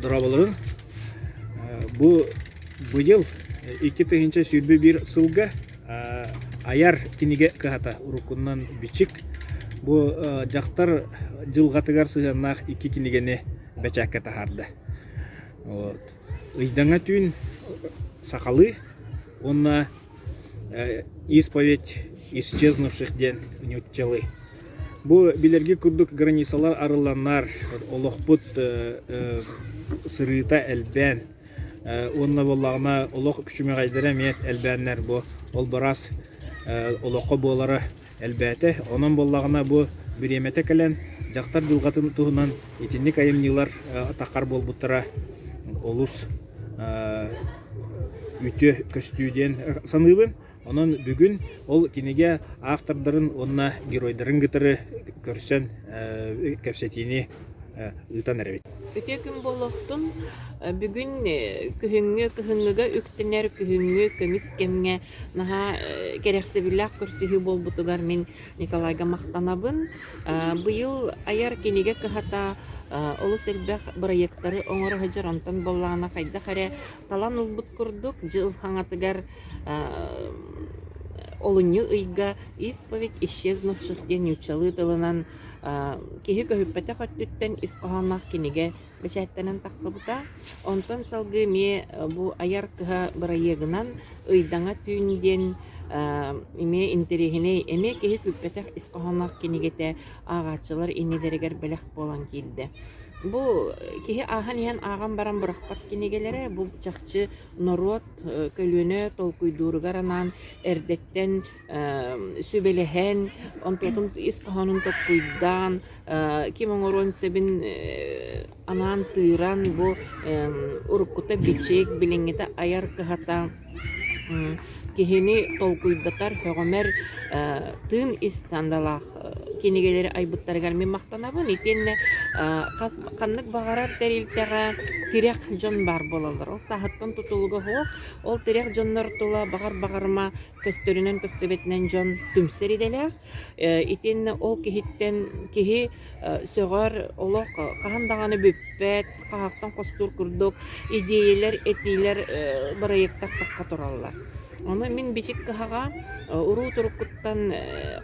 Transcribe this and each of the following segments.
Дорооболорун. Бу быйыл 2021 сылга айар кинигэ кыһата уруккунан Бичик бу дьахтар дьылҕатыгар сыһыаннаах икки кинигэни бэчээккэ таһаарда. Вот. Ыйдаҥа түүн сахалыы уонна Исповедь исчезнувших диэн нууччалыы. Бу билэрги курдук границалар арылланнар, олохпут сырыыта элбээн, уонна буоллаҕына олох күчүмэҕэйдэрэ эмиэ элбээннэр бу ол бараас олоххо буолара элбээтэ. Онон буоллаҕына бу бириэмэтэ кэлэн дьахтар дьылҕатын туһунан итинник айымньылар атаххар буолбуттара олус үтүө көстүү диэн саныыбын. Онон бүгүн ол кинигэ автордарын уонна геройдарын кытары көрсөн кэпсэтиини ыытан эрэбит. Үтүө күн буолуохтун. Бүгүн күһүҥҥү кыһыҥҥыга үктэнэр күһүҥҥү көмүс кэмҥэ наһаа кэрэхсэбиллээх көрсүһүү буолбутугар мин Николайга махтанабын. Быйыл айар кинигэ кыһата олус элбэх бырайыактары оҥоро сылдьар, онтон буоллаҕына хайдах эрэ талан ылбыт курдук дьыл хаҥатыгар олунньу ыйга «Исповедь исчезнувших» диэн нууччалыы тылынан киһи көһүппэтэх өттүттэн ис хоһоонноох кинигэ бэчээттэнэн тахсыбыта. Онтон салгыы эмиэ бу айар кыһа бырайыагынан «Ыйдаҥа түүн» диэн эмиэ интэриэһинэй, эмиэ киһи күүппэтэх ис хоһоонноох кинигэтэ ааҕааччылар иннилэригэр бэлэх буолан киирдэ. Бу киһи ааһан иһэн ааҕан баран бырахпат кинигэлэрэ, бу чахчы норуот көлүөнэ толкуйдууругар анаан эрдэттэн сүбэлэһэн, онтуотун ис хоһоонун толкуйдаан, ким оҥоруон сөбүн анаан тыыран бу уруккута бичик, билиҥҥитэ айар кыһата киһини толкуйдатар, сөҕүмэр тыын ис сандалаах кинигэлэри айбыттарыгар мин махтанабын. Итиэннэ хас ханнык баҕарар тэрилтэҕэ тирэх дьон баар буолаллар. Ол сааһыттан тутулуга суох. Ол тирэх дьоннор тула баҕар-баҕарыма көстөрүнэн көстүбэтинэн дьон түмсэр идэлээх. Итиэннэ ол киһиттэн киһи сөҕөр, олох хаһан даҕаны бүппэт, хаһаахтан хостуур курдук идиэйэлэр, этиилэр бырайыактар тахха тураллар. Ону мин Бичик кыһаҕа уруу туруккуттан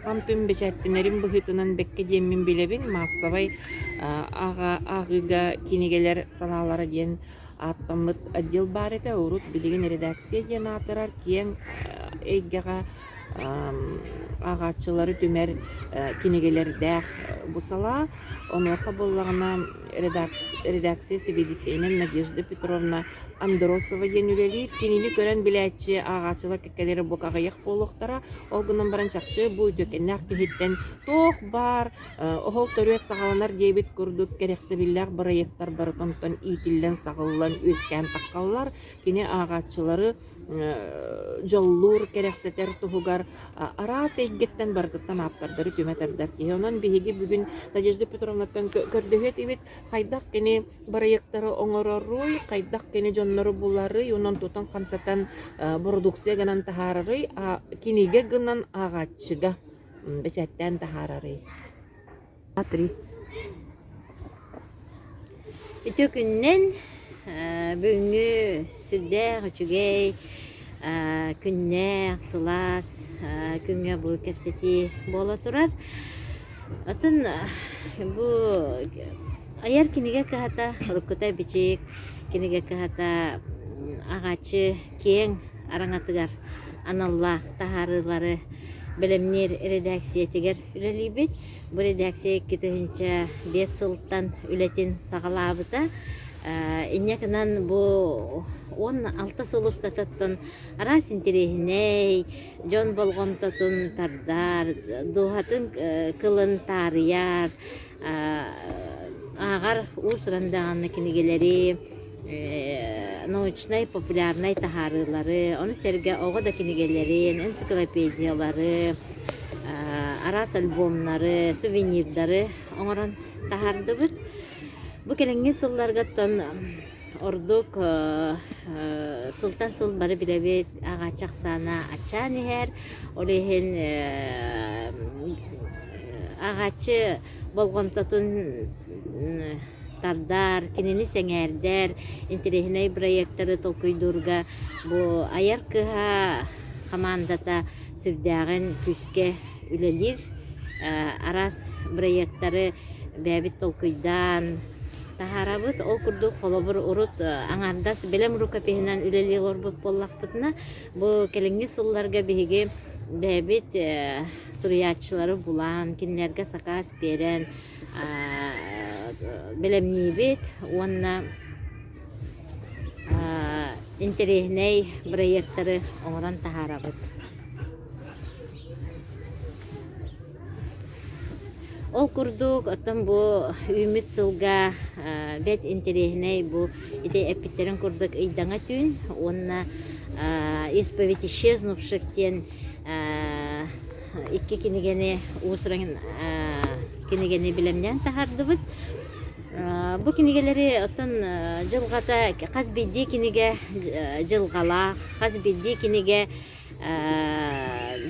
хам-түм бэчээттэнэрим быһыытынан бэккэ диэммин билэбин, маассабай ааҕыыга кинигэлэр салаалара диэн ааттаммыт отдел баар этэ. Урут билигин редакция диэн аатырар киэҥ эйгэҕэ ааҕааччылары түмэр кинигэлэрдээх бу салаа. Онуоха буоллаҕына редакция сэбиэдиссэйинэн Надежда Петровна Андросова диэн үлэлиир. Кинини көрөн билээччи ааҕааччылар кэккэлэрэ бука аҕыйах буолуохтара. Ол гынан баран чахчы бу үтүөкэннээх киһиттэн туох баар оһол төрүөт саҕаланар диэбит курдук кэрэхсэбиллээх бырайыактар барытынтан иитиллэн-саҕыллан үөскээн таххаллар. Кини ааҕааччылары дьоллуур, кэрэхсэтэр туһугар араас эйгэттэн барытыттан ааптардары түмэ тардар киһи. Онон биһиги бүгүн Надежда Петровнаттан көрдөһүө этибит, хайдах кини бырайыактары оҥороруй, хайдах кини дьоннору буларый, онон тутан хамсатан бородууксуйа гынан таһаарарый, кинигэ гынан ааҕааччыга бэчээттээн таһаарарый. Үтүө күнүнэн бүгүҥҥү сүрдээх үчүгэй күннээх, сылаас күҥҥэ бу кэпсэтии буола турар. Атын бу айар кинигэ кыһата, уруккута Бичик кинигэ кыһата ааҕааччы киэҥ араҥатыгар аналлаах таһаарыылары бэлэмниир эрэдээксийэтигэр үлэлиибит. Бу редакция 2005 сылтан үлэтин саҕалаабыта. Инньэ гынан бу 16 сыл устатыттан араас интэриэһинэй, дьон болҕомтотун тардар, дууһатын кылын таарыйар, ааҕар уус-уран даҕаны кинигэлэри, научнай, популярнай таһаарыылары, ону сэргэ оҕо да кинигэлэрин, энциклопедиялары, араас альбомнары, сувенирдары оҥорон таһаардыбыт. Бу кэлиҥҥи сылларгаттан ордук сылтан сыл бары билэбит ааҕааччы ахсаана аччаан иһэр. Ол иһин ааҕааччы болҕомтотун. тардар, кинини сэҥээрдэр, интэриэһинэй бырайыактары толкуйдуурга бу айар кыһа хамаандата сүрдээҕин күүскэ үлэлиир. Араас бырайыактары бэйэбит толкуйдаан таһаарабыт. Ол курдук, холобур, урут аҥаардас бэлэм рукопиһынан үлэлии олорбут буоллахпытына, бу кэлиҥҥи сылларга биһиги бэйэбит суруйааччылары булан, кинилэргэ сакаас биэрэн бэлэмниибит уонна интэриэһинэй бырайыактары оҥорон таһаарабыт. Ол курдук, оттон бу үүммүт сылга бэрт интэриэһинэй бу ити эппиттэрин курдук ыйдаҥа түүн уонна «Исповедь исчезнувших» диэн икки кинигэни уус-уран кинигэни бэлэмнээн таһаардыбыт. Бу кинигэлэри оттон дьылҕата хас биирдии кинигэ дьылҕалаах, хас биирдии кинигэ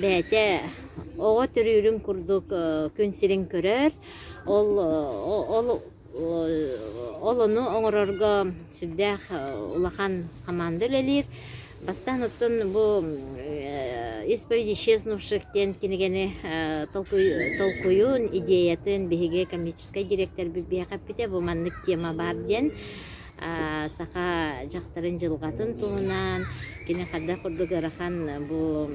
бэйэтэ оҕо төрүүрүн курдук күн сирин көрөр. Ол ол ол ону оҥорорго сүрдээх улахан хамаанда үлэлиир. Бастаан оттон бу «Исповедь исчезнувших» диэн кинигэни толкуйун, идеятын биһиги коммерческай директорбыт биһиэхэ эппитэ, бу маннык тема баар диэн. Саха дьахтарын дьылҕатын туһунан, кини хайдах курдук ыарахан бу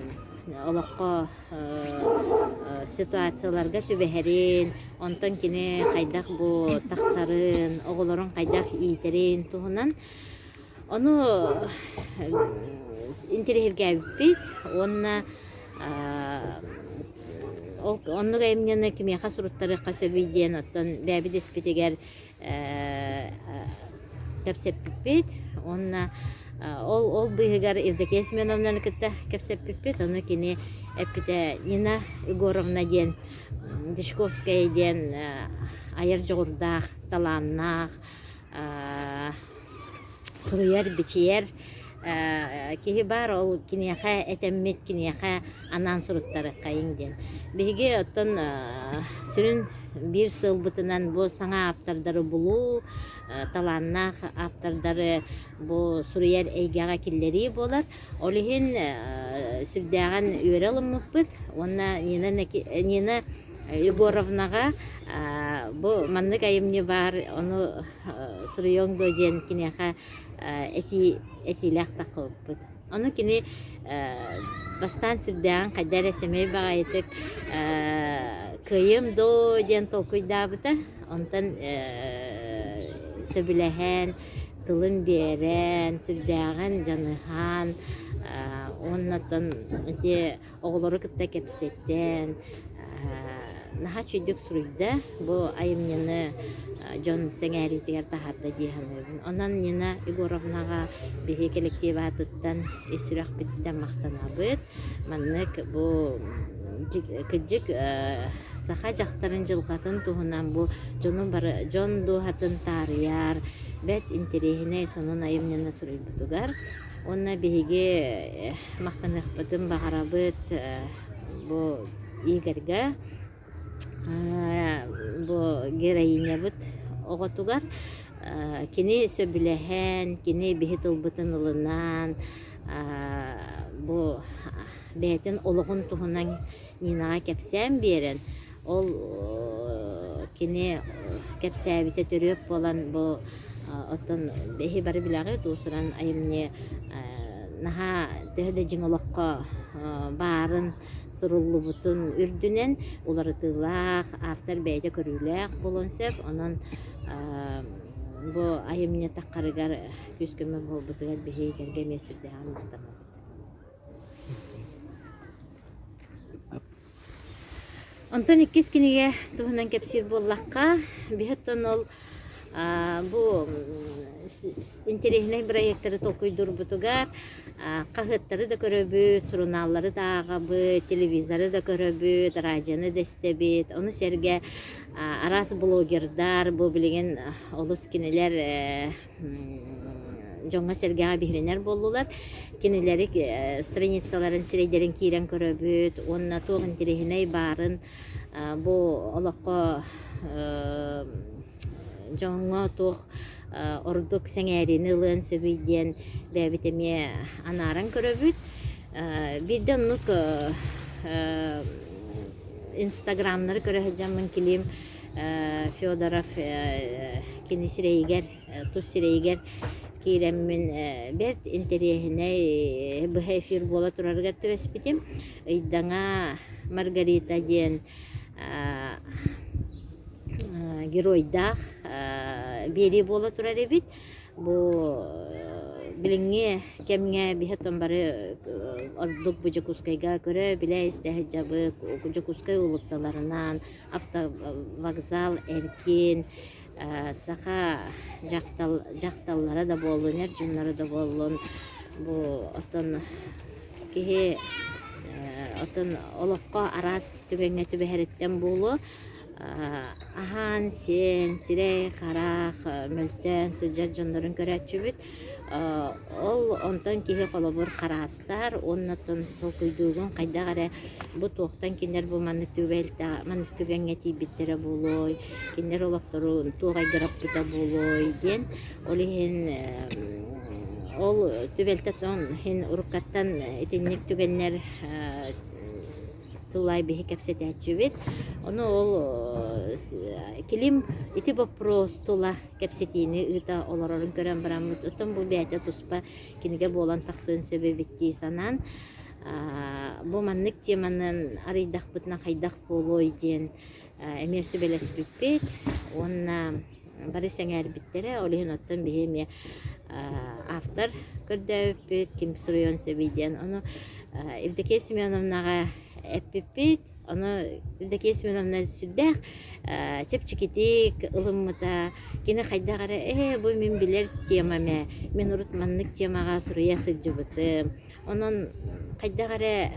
олоххо ситуацияларга түбэһэрин, онтон кини хайдах бу тахсарын, оҕолорун хайдах иитэрин туһунан. Ону интэриэһиргээбиппит уонна ол оннук айымньыны кимиэхэ суруттарыахха сөбүй диэн оттон бэйэбит испитигэр кэпсэппиппит уонна ол ол быыһыгар Евдокия Семеновнаны кытта кэпсэппиппит. Ону кини эппитэ Нина Егоровна диэн Дьячковская диэн айар дьоҕурдаах, талааннаах, суруйар-бичийэр киһи баар, ол киниэхэ этэммит, киниэхэ анаан суруттарыаххайыҥ диэн. Биһиги оттон сүрүн биир сыалбытынан бу саҥа ааптардары булуу, талааннаах ааптардары бу суруйар эйгэҕэ киллэрии буолар. Ол иһин сүрдээҕин үөрэ ылыммыппыт уонна Нина, Нина Егоровнаҕа бу маннык айымньы баар, ону суруйуоҥ дуо диэн киниэхэ этии этиилээх таххыбыппыт. Ону кини бастаан сүрдээҕин хайда эрэ сэмэй баҕайытык кыайыам доо диэн толкуйдаабыта. Онтон сөбүлэһэн, тылын биэрэн, сүрдээҕин дьаныһан уонна оттон ити оҕолору кытта кэпсэтэн наһаа үчүгэйдик суруйда. Бу айымньыны дьон сэҥээриитигэр таһаарда дии саныыбын. Онон Нина Егоровнаҕа биһи кэлэктиип аатыттан ис сүрэхпититтэн махтанабыт. Маннык бу кырдьык саха дьахтарын дьылҕатын туһунан бу дьону бары дьон дууһатын таарыйар бэрт интэриэһинэй сонун айымньыны суруйбутугар уонна биһиги махтаныахпытын баҕарабыт бу Игорьга бу героинябыт оҕотугар кини сөбүлэһэн, кини биһи тылбытын ылынан бу бэйэтин олоҕун туһунан Нинаҕа кэпсээн биэрэн, ол кини кэпсээбитэ төрүөт буолан бу оттон эһи бары билэҕит уус-уран айымньы наһаа төһө да дьиҥ олоххо баарын суруллубутун үрдүнэн уларытыылаах, автор бэйэтэ көрүүлээх буолуон сөп. Онон бу айымньы таххарыгар күүс-көмө буолбутугар биһиги кэргэ эмиэ сүрдээҕин махтанабыт. Онтон иккис кинигэ туһунан кэпсиир буоллахха, биһи оттон ол бу интэриэһинэй бырайыактары толкуйдуурбутугар хаһыаттары да көрөбүт, сурунааллары да ааҕабыт, телевизоры да көрөбүт, радионы да истэбит. Ону сэргэ араас блогердар бу билигин олус кинилэр дьоҥҥо-сэргэҕэ биһирэнэр буоллулар. Кинилэри страницаларын сирэйдэрин киирэн көрөбүт уонна туох интэриэһинэй баарын бу олоххо. дьоҥҥо туох ордук сэҥээриини ылыан сөбүй диэн бэйэбит эмиэ анааран көрөбүт. Биирдэ оннук инстаграмнары көрө сылдьаммын Клим Федоров кини сирэйигэр тус сирэйигэр киирэммин бэрт интэриэһинэй быһа эфир буола турарыгар түбэспитим. Ыйдаҥа Маргарита диэн геройдаах биэрии буола турар эбит. Бу билиҥҥи кэмҥэ биһи оттон бары ордук бу Дьокуускайга көрө, билэ истэ сылдьабыт. Дьокуускай уулуссаларынан автовокзал эркин, саха дьахтал дьахталлара да буоллун, эр дьонноро да буоллун бу оттон киһи оттон олоххо араас түгэҥҥэ түбэһэриттэн буолуо аһаан-сиэн, сирэй-харах мөлтөөн сылдьар дьоннорун көрөөччүбүт. Ол онтон киһи холобур хараастар уонна оттон толкуйдуугун хайдах эрэ бу туохтан кинилэр бу маннык түбэлтэҕэ маннык түгэҥҥэ тиийбиттэрэ буолуой, кинилэр олохторун туох айгыраппыта буолуой диэн. Ол иһин ол түбэлтэ иһин уруккаттан итинник түгэннэр тулай биһи кэпсэтээччибит. Ону ол килим ити боппуруос тула кэпсэтиини ыыта олорорун көрөн бараммыт, оттон бу бэйэтэ туспа кинигэ буолан тахсыан сөп эбит дии санаан, бу маннык теманан арыйдахпытына хайдах буолуой диэн эмиэ сүбэлэспиппит уонна бары сэҥээрбиттэрэ. Ол иһин оттон биһи эмиэ автор көрдөөбүппүт, ким суруйуон сөбүй диэн. Ону Евдокия Семеновнаҕа эппиппит. Ону Евдокия Семеновна сүрдээх чэпчэкитик ылыммыта. Кини хайдах эрэ ээ бу мин билэр темам ээ, мин урут маннык темаҕа суруйа сылдьыбытым. Онон хайдах эрэ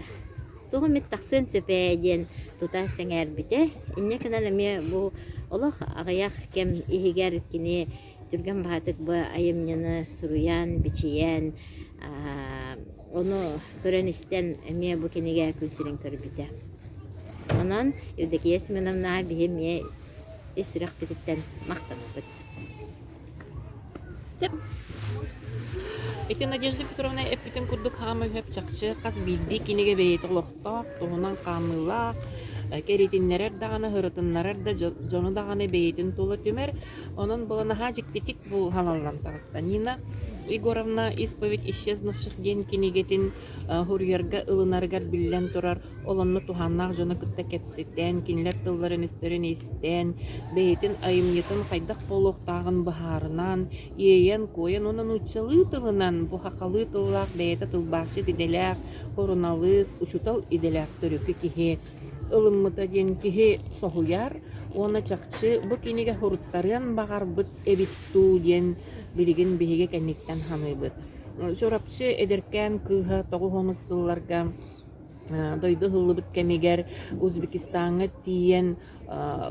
туох эмит тахсыан сөп ээ диэн тута сэҥээрбитэ. Инньэ гынан эмиэ бу олох аҕыйах кэм иһигэр кини түргэн баҕайытык бу айымньыны суруйан, бичийэн, ону көрөн-истэн эмиэ бу кинигэ күн сирин көрбүтэ. Онон Евдокия Семеновнаҕа биһи эмиэ ис сүрэхпититтэн махтанабыт. Ити Надежда Петровна эппитин курдук хаама үһэп чахчы хас биирдии кинигэ бэйэтэ олохтоох, туһунан хаамыылаах, кэритиннэрэр даҕаны, һырытыннарар да дьону даҕаны бэйэтин тула түмэр. Онон була наһаа дьиктитик бу халаллан таҕыста. Нина Егоровна «Исповедь исчезнувших» диэн кинигэтин суруйарга ылынарыгар биллэн турар Ол онно туһааннаах дьону кытта кэпсэтэн, кинилэр тылларын-өстөрүн истэн, бэйэтин айымньытын хайдах буолуохтааҕын быһаарынан, иэйэн-куойан уонна нууччалыы тылынан бу сахалыы тыллаах бэйэтэ тылбаасчыт идэлээх, суруналыыс, учуутал идэлээх төрүкү киһи ылыммыта диэн киһи соһуйар уонна чахчы бу кинигэ суруттарыан баҕарбыт эбит дуу диэн билигин биһиги кэнниттэн саныыбыт. Чурапчы эдэркээн кыыһа 90 сылларга дойду ыһыллыбыт кэмигэр Узбекистаҥҥа тиийэн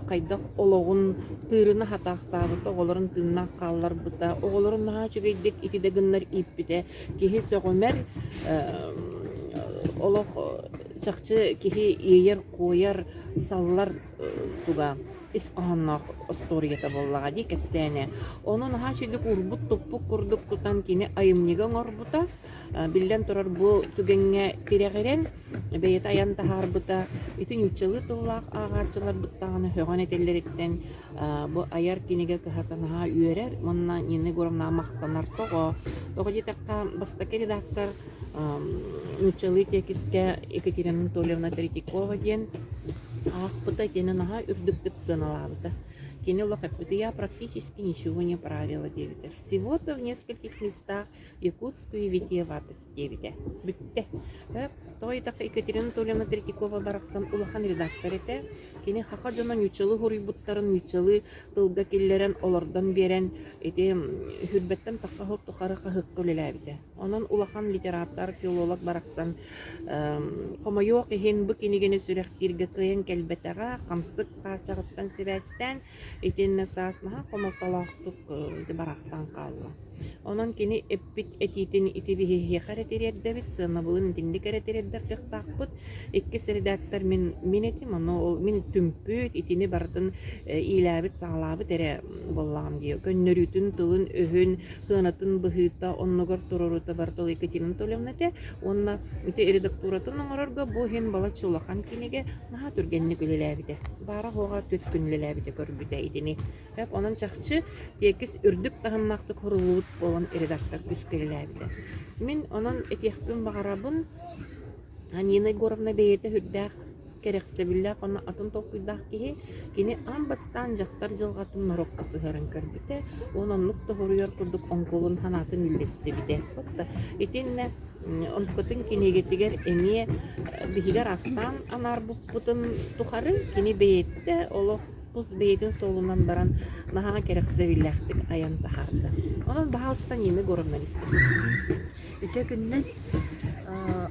хайдах олоҕун тыырына хатаахтаабыта, оҕолорун тыыннаах хаалларбыта, оҕолорун наһаа үчүгэйдик ити да гыннар ииппитэ. Киһи сөҕүмэр олох чахчы киһи иэйэр-куойар, саллар туга ис хоһоонноох остуоруйата буоллаҕа дии кэпсээнэ. Ону наһаа үчүгэйдик уурбут-туппут курдук тутан кини айымньыга оҥорбута. Биллэн турар, бу түгэҥҥэ тирэҕирэн, бэйэтэ айан таһаарбыта ити нууччалыы тыллаах ааҕааччыларбыт даҕаны сөҕөн этэллэриттэн бу айар кинигэ кыһата наһаа үөрэр уонна Нина Егоровнаҕа махтанар. Тоҕо? Тоҕо диэтэххэ, бастакы редактор нууччалыы тиэкискэ Екатерина Анатольевна Третьякова диэн аахпыта итиэннэ наһаа үрдүктүк сыаналаабыта. Кини олох эппитэ «Я практически ничего не правила» диэбитэ. Всего-то в нескольких местах Якутскую витиеватость диэбитэ. Бүттэ. Тоҕо диэтэххэ Екатерина Анатольевна Третьякова барахсан улахан редактор этэ. Кини саха дьоно нууччалыы суруйбуттарын нууччалыы тылга киллэрэн олордон биэрэн ити Хүрбэттэн тахха сыл тухары хаһыакка үлэлээбитэ. Онон улахан литератор, филолог барахсан хомойуох иһин бу кинигэни сүрэхтииргэ кыайан кэлбэтэҕэ, хамсык хаарчаҕыттан сибээстээн итиннэ саас наһаа хомолтолоохтук ити бараахтаан хаалла. Онон кини эппит этиитин ити биһиэхэ эрэ тириэрдэбит, сыанабылын итинник эрэ тириэрдэр кыахтаахпыт. Иккис редактор мин мин этим, ону ол мин түмпүт, итини барытын иилээбит-саҕалаабыт эрэ буоллаҕым дии. Көннөрүүтүн, тылын-өһүн, сыанатын быһыыта, оннугар туруоруута барыта ол Екатерина Анатольевна этэ. Уонна ити редактуратын оҥорорго бу иһин балачча улахан кинигэ наһаа түргэнник үлэлээбитэ. Баара-суоҕа түөрт күн үлэлээбитэ көрбүтэ итини. Онон чахчы тиэкис үрдүк таһымнаахтык суруллубут буолан редактор күүскэ үлэлээбитэ. Мин онон этиэхпин баҕарабын, Нина Егоровна бэйэтэ сүрдээх кэрэхсэбиллээх уонна атын толкуйдаах киһи. Кини аан бастаан дьахтар дьылҕатын норуокка сыһыаран көрбүтэ уонна оннук тоһуруйар курдук оҥкулун санаатын үллэстибитэ. Итиннэ онтукатын кинигэтигэр эмиэ биһиги араастаан анаарбыппытын тухары кини бэйэтэ олох тус бэйэтин суолунан баран наһаа кэрэхсэбиллээхтик айан таһаарда. Онон баһаалыста Нина Егоровна истэбин. Үтүө күнүнэн.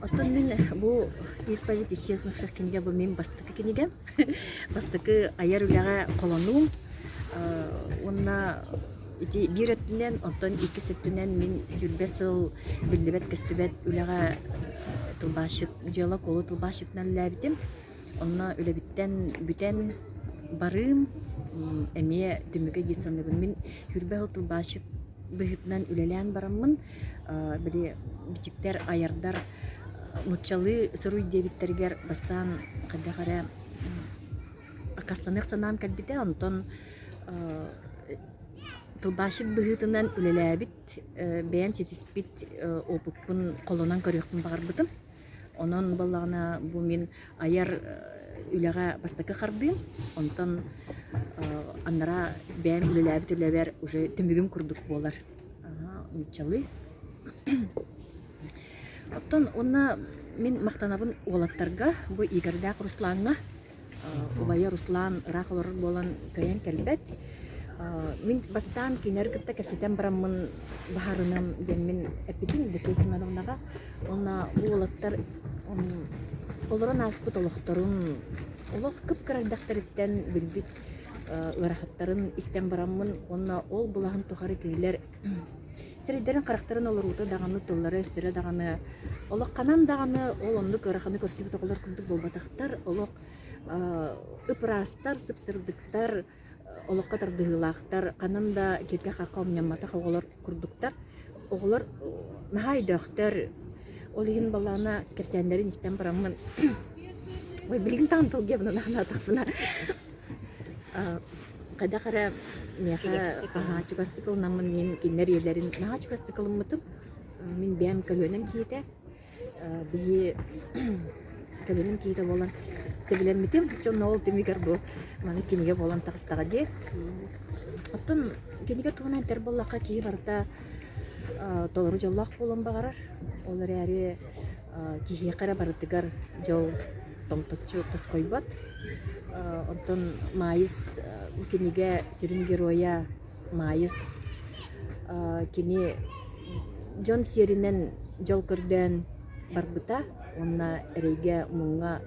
Оттон мин бу «Исповедь исчезнувших» кинигэ бу мин бастакы кинигэм. Бастакы айар үлэҕэ холонуум. Уонна ити биир өттүнэн, оттон иккис өттүнэн мин 20 сыл биллибэт-көстүбэт үлэҕэ тылбаасчыт, дьыала-куолу тылбаасчытынан үлэлээбитим. Онно үлэбиттэн бүтэн барыым эмиэ түмүгэ дии саныыбын. Мин 20 сыл тылбаасчыт быһыытынан үлэлээн бараммын, били бичиктэр, айардар нууччалыы суруй диэбиттэригэр бастаан хайдах эрэ аккаастаныах санаам кэлбитэ. Онтон тылбаасчыт быһыытынан үлэлээбит, бэйэм ситиспит опыппын холонон көрүөхпүн баҕарбытым. Онон буоллаҕына бу мин айар үлэҕэ бастакы хардыым. Онтон анараа бэйэм үлэлээбит үлэбэр уже түмүгүм курдук буолар. Нууччалыы. Оттон уонна мин махтанабын уолаттарга, бу Игорьдаах Руслаҥҥа. Убайа Руслан ыраах олорор буолан кыайан кэлбэт. Мин бастаан кинилэри кытта кэпсэтэн бараммын баһаарынам диэммин эппитим Евдокия Семеновнаҕа. Уонна бу уолаттар олорон ааспыт олохторун олох кып-кыра эрдэхтэриттэн билбит ыарахаттарын истэн бараммын уонна ол былаһын тухары кинилэр сирэйдэрин-харахтарын олоруута даҕаны, тыллара-өстөрө даҕаны олох ханан даҕаны ол оннук ыараханы көрсүбүт оҕолор курдук буолбатахтар, олох ып-ыраастар, сып-сырдыктар, олоххо тардыһыылаахтар, ханан да киргэ-хахха умньамматах оҕолор курдуктар. Оҕолор наһаа өйдөөхтөр, ол иһин балаана кэпсээннэрин истэн бараммын ой билигин даҕаны долгуйабын анаатахпына хайдах эрэ миэхэ чугастык ылынаммын мин кинилэр ийэлэрин наһаа чугастык ылыммытым. Мин бэйэм көлүөнэм киһитэ. Биһи көлүөнэм киһитэ буолан сөбүлэммитим. Дьонно ол түмүгэр бу маны кинигэ буолан таҕыстаҕа дии. Оттон кинигэ туһунан этэр буоллахха киһи барыта толору дьоллоох буолуон баҕарар. Ол эрээри киһиэхэ эрэ барытыгар дьол томточчу тосхойбот. Онтон Маайыс кинигэ сүрүн геройа Маайыс кини дьон сиэринэн дьол көрдөөн барбыта уонна эрэйгэ-муҥҥа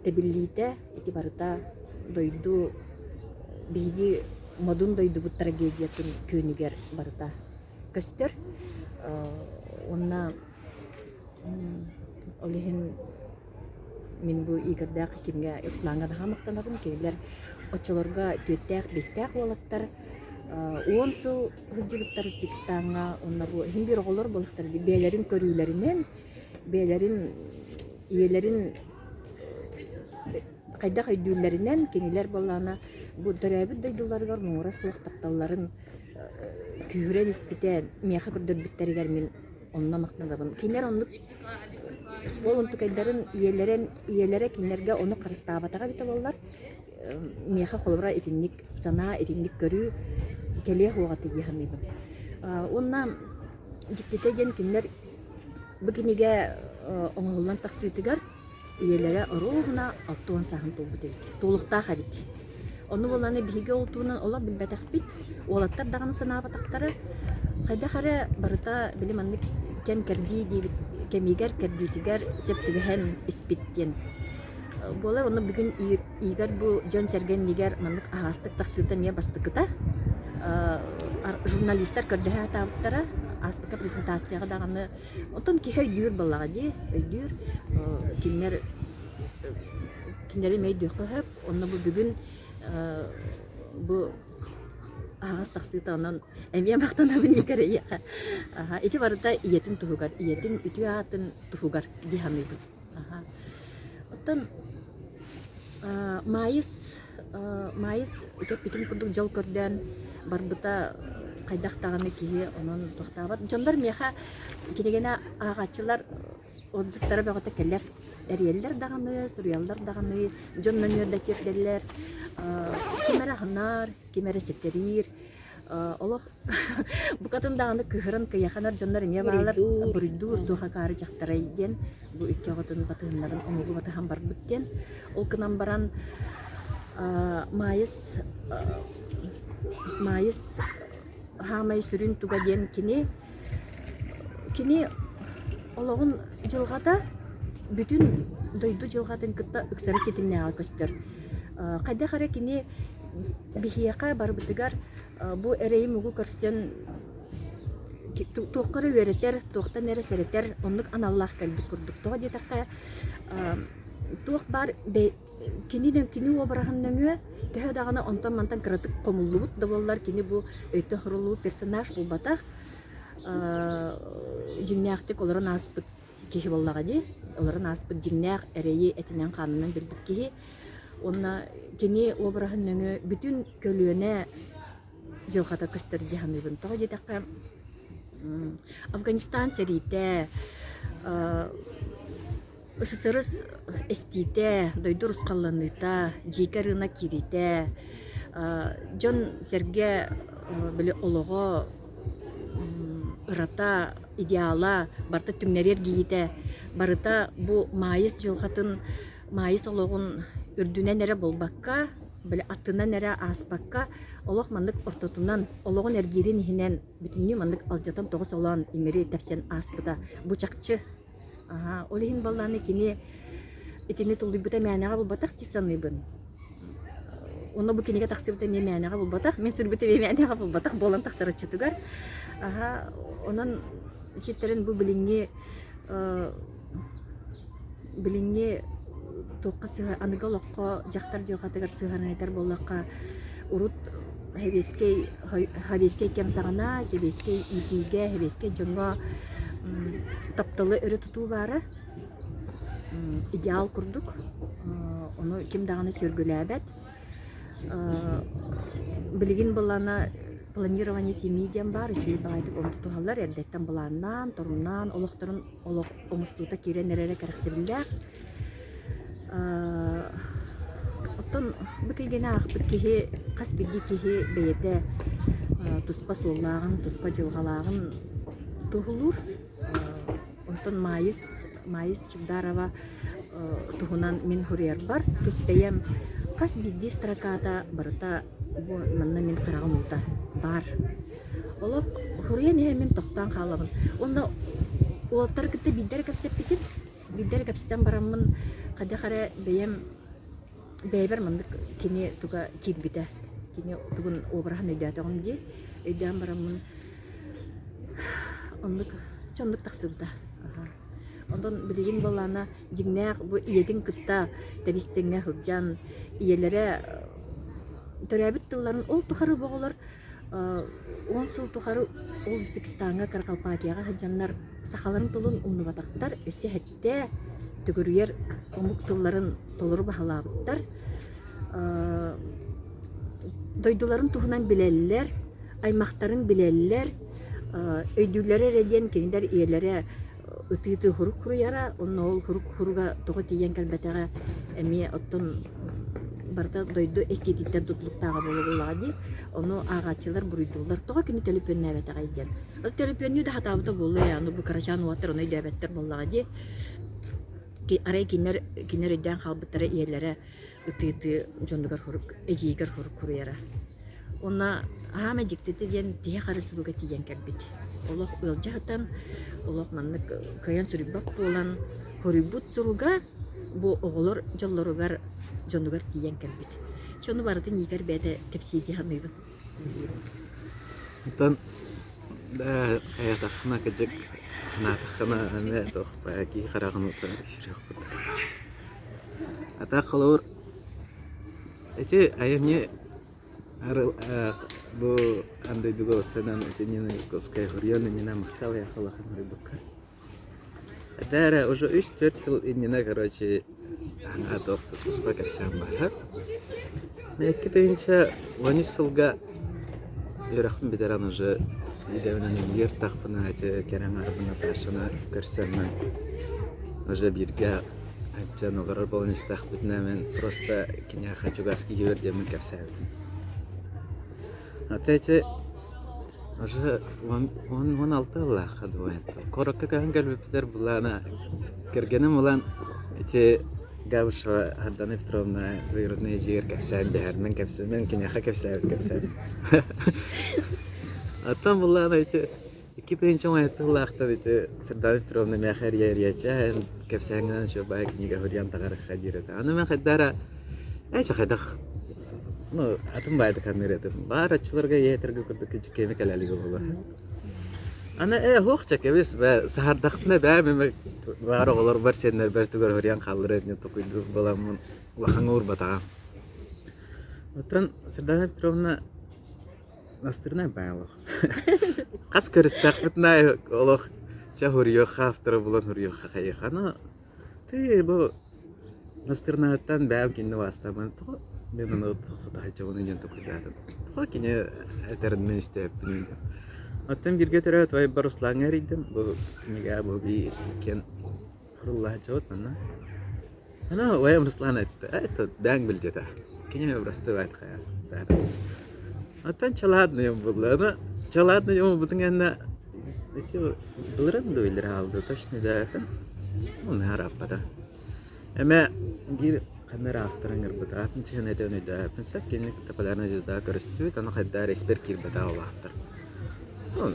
тэбиллиитэ ити барыта дойду биһиги модун дойдубут трагедиятын күөнүгэр барыта көстөр. Уонна Ол иһин мин бу Игорьдаах кимҥэ Руслаҥҥа наһаа махтанабын. Кинилэр оччолорго түөртээх-биэстээх уолаттар 10 сыл сылдьыбыттар Узбекистаҥҥа уонна бу иһин биир оҕолор буолуохтара дии бэйэлэрин көрүүлэринэн, бэйэлэрин ийэлэрин хайдах өйдүүллэринэн кинилэр буоллаҕына бу төрөөбүт дойдуларыгар муҥура суох тапталларын күүһүрэн испитэ миэхэ көрдөрбүттэригэр мин Онно махтанабын. Кинилэр оннук ол онтукайдарын ийэлэрин ийэлэрэ кинилэргэ ону харыстаабатаҕа эбитэ буоллар, миэхэ холобура итинник санаа, итинник көрүү кэлиэ суоҕа этэ дии саныыбын. Уонна дьиктитэ диэн кинилэр бу кинигэ оҥоһуллан тахсыытыгар Ийэлэрэ оруобуна 60 сааһын туолбут эбит, туолуохтаах эбит. Ону буоллаҕына биһиги ол туһунан олох билбэтэхпит, уолаттар даҕаны санаабатахтара. Хайдах эрэ барыта били маннык кэм кэрдии диэбит кэмигэр кэрдиитигэр сөп түбэһэн испит диэн буолар. Онно бүгүн Игорь бу дьон-сэргэ иннигэр маннык аһаҕастык тахсыыта эмиэ бастакыта. Журналистар көрдөһө сатаабыттара, ааспыкка презентацияҕа даҕаны. Оттон киһи өйдүүр буоллаҕа дии, өйдүүр. Кинилэр кинилэри эмиэ өйдүөххэ сөп. Онно бу бүгүн бу аһаҕас тахсыыта онон эмиэ махтанабын Игорь эйиэхэ. Ити барыта ийэтин туһугар, ийэтин үтүө аатын туһугар дии саныыбын. Оттон Маайыс Маайыс үтэппитин курдук дьол көрдөөн барбыта хайдах даҕаны киһи онон тохтообот. Дьоннор миэхэ кинигэни ааҕааччылар отзывтара бөҕөтө кэлэр. Эрийэллэр даҕаны, суруйаллар даҕаны, дьон нөҥүө да тиэрдэллэр. Ким эрэ аһынар, ким эрэ ситэриир. Олох букатын даҕаны кыыһыран кыйаханар дьоннор эмиэ бааллар. Буруйдуур туох акаары дьахтарай диэн бу икки оҕотун батыһыннарын омугу батыһан барбыт диэн. Ол гынан баран Маайыс Маайыс хаамай сүрүн туга диэн кини кини олоҕун дьылҕата бүтүн дойду дьылҕатын кытта ыксары ситимнээҕэ көстөр. Хайдах эрэ кини биһиэхэ барыбытыгар бу эрэйи-муҥу көрсөн туохха эрэ үөрэтэр, туохтан эрэ сэрэтэр оннук аналлаах кэлбит курдук. Тоҕо диэтэххэ, туох баар кини кини уобараһын нөҥүө төһө даҕаны онтон-мантан кыратык хомуллубут да буоллар, кини бу өйтөн хоруллубут персонаж буолбатах, дьиҥнээхтик олорон ааспыт киһи буоллаҕа дии. Олорон ааспыт дьиҥнээх эрэйи этинэн-хаанынан билбит киһи. Уонна кини уобараһын нөҥүө бүтүн көлүөнэ дьылҕата көстөр дии саныыбын. Тоҕо диэтэххэ, Афганистан сэриитэ, СССР эстиитэ, дойду урусхалланыыта, дьиикэ ырыына киириитэ, дьон-сэргэ били олоҕо ырата, идеала барыта түҥнэри эргийиитэ барыта бу Маайыс дьылҕатын, Маайыс олоҕун үрдүнэн эрэ буолбакка, били аттынан эрэ ааспакка, олох маннык ортотунан, олоҕун эргиирин иһинэн бүтүннүү маннык алдьатан тоҕо солоон имири тэпсэн ааспыта бу чахчы. Аһаа, ол иһин буоллаҕына кини итини тулуйбута мээнэҕэ буолбатах дии саныыбын. Онно бу кинигэ тахсыбыта эмиэ мээнэҕэ буолбатах, мин суруйбут эмиэ мээнэҕэ буолбатах буолан тахсар оччотугар. Аһаа, онон ситтэрин бу билиҥҥи билиҥҥи туохха сыһа аныгы олоххо дьахтар дьылҕатыгар сыһыанын этэр буоллахха, урут сэбиэскэй сэбиэскэй кэм саҕана сэбиэскэй иитиигэ, сэбиэскэй дьоҥҥо тапталы өрө тутуу баара идеал курдук. Ону ким даҕаны сүөргүлээбэт. Билигин былаана планирование семьи диэн баар, үчүгэй баҕайытык ону тутуһаллар, эрдэттэн былааннаан, торумнаан олохторун олох оҥостуута киирэн эрэрэ кэрэхсэбиллээх. Оттон бу кинигэни аахпыт киһи хас биирдии киһи бэйэтэ туспа суоллааҕын, туспа дьылҕалааҕын туоһулуур. Онтон Маайыс, Маайыс Чугдарова туһунан мин суруйарбар тус бэйэм хас биирдии строката барыта бу манна мин хараҕым уута баар. Олох суруйан иһэн мин тохтоон хаалабын. Уонна уолаттары кытта биирдэ эрэ кэпсэппитим. Биирдэ эрэ кэпсэтэн бараммын хайдах эрэ бэйэм бэйэбэр маннык кини туга киирбитэ. Кини тугун обраһын өйдөөтөҕүм дии. Өйдөөн бараммын оннук чэ оннук тахсыбыта. Онтон билигин буоллаҕына дьиҥнээх бу ийэтин кытта тэбис-тэҥҥэ сылдьан ийэлэрэ төрөөбүт тылларын ол тухары бу оҕолор 10 сыл тухары ол Узбекистаҥҥа Каракалпакияҕа сылдьаннар сахаларын тылын умнубатахтар, өссө сэттэ төгүрүйэр омук тылларын толору баһылаабыттар. Дойдуларын туһунан билэллэр, аймахтарын билэллэр, өйдүүллэрэ эрэ диэн кинилэр ийэлэрэ ытыы-ытыы хурук хуруйара, онно ол хурук хуруга тоҕо тиийэн кэлбэтэҕэ эмиэ оттон барыта дойду эстиититтэн тутулуктааҕа буола буоллаҕа дии. Ону ааҕааччылар буруйдууллар. Тоҕо кини төлөпүөннээбэтэҕэй диэн. Төлөпүөннүү да сатаабыта буолуо ээ, аны бу кырачаан уолаттар ону өйдөөбөттөр буоллаҕа дии. Арай кинилэр кинилэр өйдөөн хаалбыттара ийэлэрэ ытыы-ытыы дьонугар хурук, эдьиийигэр хурук хуруйара. Уонна аһаама дьиктитэ диэн тиһэх эрэ суруга тиийэн кэлбит. Олох ыалдьа сытан, олох маннык кыайан суруйбат буолан, хоруйбут суруга бу оҕолор дьоллоругар, дьонугар тиийэн кэлбит. Чэ, ону барытын иитэр бэйэтэ кэпсии дии саныыбын. Оттон хайатаххына кыдьык санаатаххына эмиэ туох киһи хараҕын уута сүрэх курдук. А так холобур ити айымньы бу аан дойдуга ылсанан ити Нина Дьячковская суруйан иннинэ махтал эйиэхэ улахан суруйбукка. Это эрэ уже үс-түөрт сыл иннинэ короче аҥаа туох да туспа кэпсээн баара. 2013 сылга үөрэхпин бүтэрэн уже идэбинэн үлэлиир тахпына ити кэрэ аҥаарбын Наташаны көрсөммүн уже бииргэ дьон олорор буолан истэхпитинэ мин просто киниэхэ чугас киһибэр диэммин кэпсээбитим. А эти уже 16 ыллаахха Куоракка көһөн кэлбиппитигэр былаана кэргэним ылан ити Габышева Ардана Петровна двоюродная эдьиийигэр кэпсээн дэһэрмин кэпсээн киниэхэ кэпсээбит кэпсээн. Оттон былаана ити 2017 сыллаахтан ити Сардана Петровна миэхэ эрийэ-эрийэ кэпсээҥҥинэн үчүгэй кинигэ суруйан таҕарыахха диир этэ. Аны мин хайдах эрэ эчи хайдах ну атын баайдык саныыр этим. Баар оччолорго ийэ этэргэ курдук кичиккэми кэлэ илигэ буолуо. Аны ээ суох чэ кэбис бээ саһардахпына бээ мин баар оҕолорбор сиэннэрбэр тугу эрэ суруйан хаалларыа диэн токуйдуур буоламмын улахаҥҥа уурбатаҕым. Оттон Сардана Петровна настырнай баай олох. Хас көрүстэхпитинэ олох чэ суруйуохха автора булан суруйуохха хайыаха но ты бу настырнаһыттан бэйэм кинини убаастаабын тоҕо мен ону сатаһыччабын диэн толкуйдаатым. Тоҕо кини этэрин мин истээппиний диэн. Оттон бииргэ төрөөбүт убайбар Руслаҥҥа эрийдим. Бу кинигэ бу иккиэн Руллааччыбыт манна. Ана убайым Руслан эттэ, это дэҥ билдьэтэ. Кини просто баайтхая. Оттон чалаадный булла. Аны чалаадный буолбутун кэннэ эти былырын да билэр хаалды точно да ну наһаа Эмэ биир ханна эрэ автор ыҥырбыт аатын чыһын этэн өйдөөбөппүн сөп кинини кытта полярная звезда көрүстүбүт аны хайдах эрэ испэр киирбэтэх ол автор. Ну,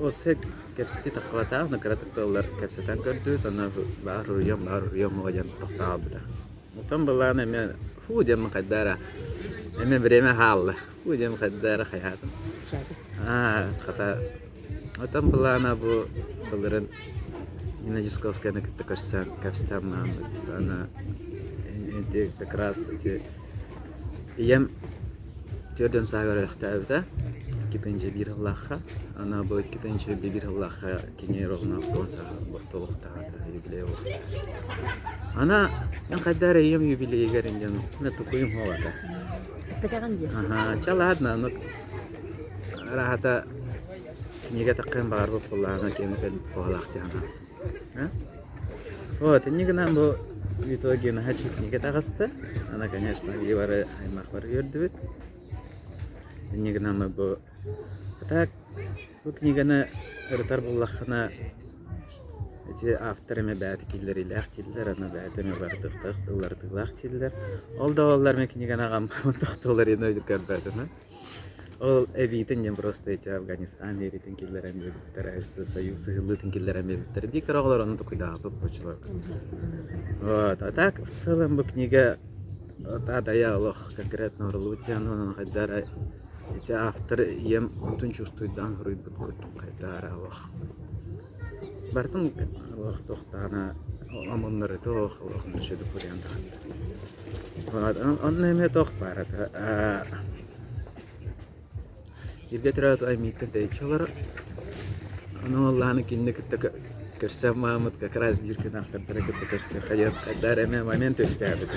уопсай кэпсэтии таххыбатах, но кыратык да ыллар кэпсэтэн көрдүбүт, онно баар уруйуом, баар уруйуом оҕо диэн тохтообута. Оттон былаан эмиэ фу диэн хайда эрэ эмиэ время хаалла. Фу диэн хайда эрэ хайаатым. Аа, хата оттон былаана бу былырын Нина Дьячковскаяны кытта көрсөн кэпсэтэн аны ити как раз ити ийэм 40 сааһыгар өлөхтөөбүтэ 2001 сыллаахха. Аны бу 2001 сыллаахха кини ровно 10 сааһа толуктаата юбилей буолбута. Ана эн хайда эрэ ийэм юбилейигэр диэн мен тукуйум хуолата. Эппэтэҕин дии. Аха, чэ ладно, ну раһата кинигэ таххыан баҕарбыт буоллаҕына киэҥ куһалаах дии санаабытым. Вот, инньэ гынан бу в итоге наһаа кинигэ таҕыста. Ана, конечно, биһи бары аймах бары үөрдүбүт. Инньэ гынан бу а так бу книганы ырытар буоллаххына ити автор эмэ бэйэтэ киллэриилээх дииллэр, аны бэйэтэ эмэ уларытыахтаах уларытыылаах дииллэр. Ол да буоллар мин кинигэни аҕам тохтуулар иһин көрбөтүм. Ол эбиитин диэн просто эти Афганистан диэбитин киллэрэн биэрбиттэрэ, Союз сыһыллыытын киллэрэн биэрбиттэрэ. Биир кыра оҕолор ону токуйдаабыт оччолорго. Вот. А так в целом бу книга та-дая олох конкретно оруллубут диэн онон хайдара ити автор ийэм кутун чувствуйдаан суруйбут курдук хайдара олох. Барытын олох туохтаана омуннары туох олох нөшөдүк куриан тахатта. Онно эмиэ туох баар этэ Бииргэ төрөөбүт аймыыттан тэйиччи олорор. Ону уоллааны кинини кытта көрсөн мааммыт как раз биир күн автордары кытта көрсүөххэ диэн хайдах эрэ эмиэ момент үөскээбит.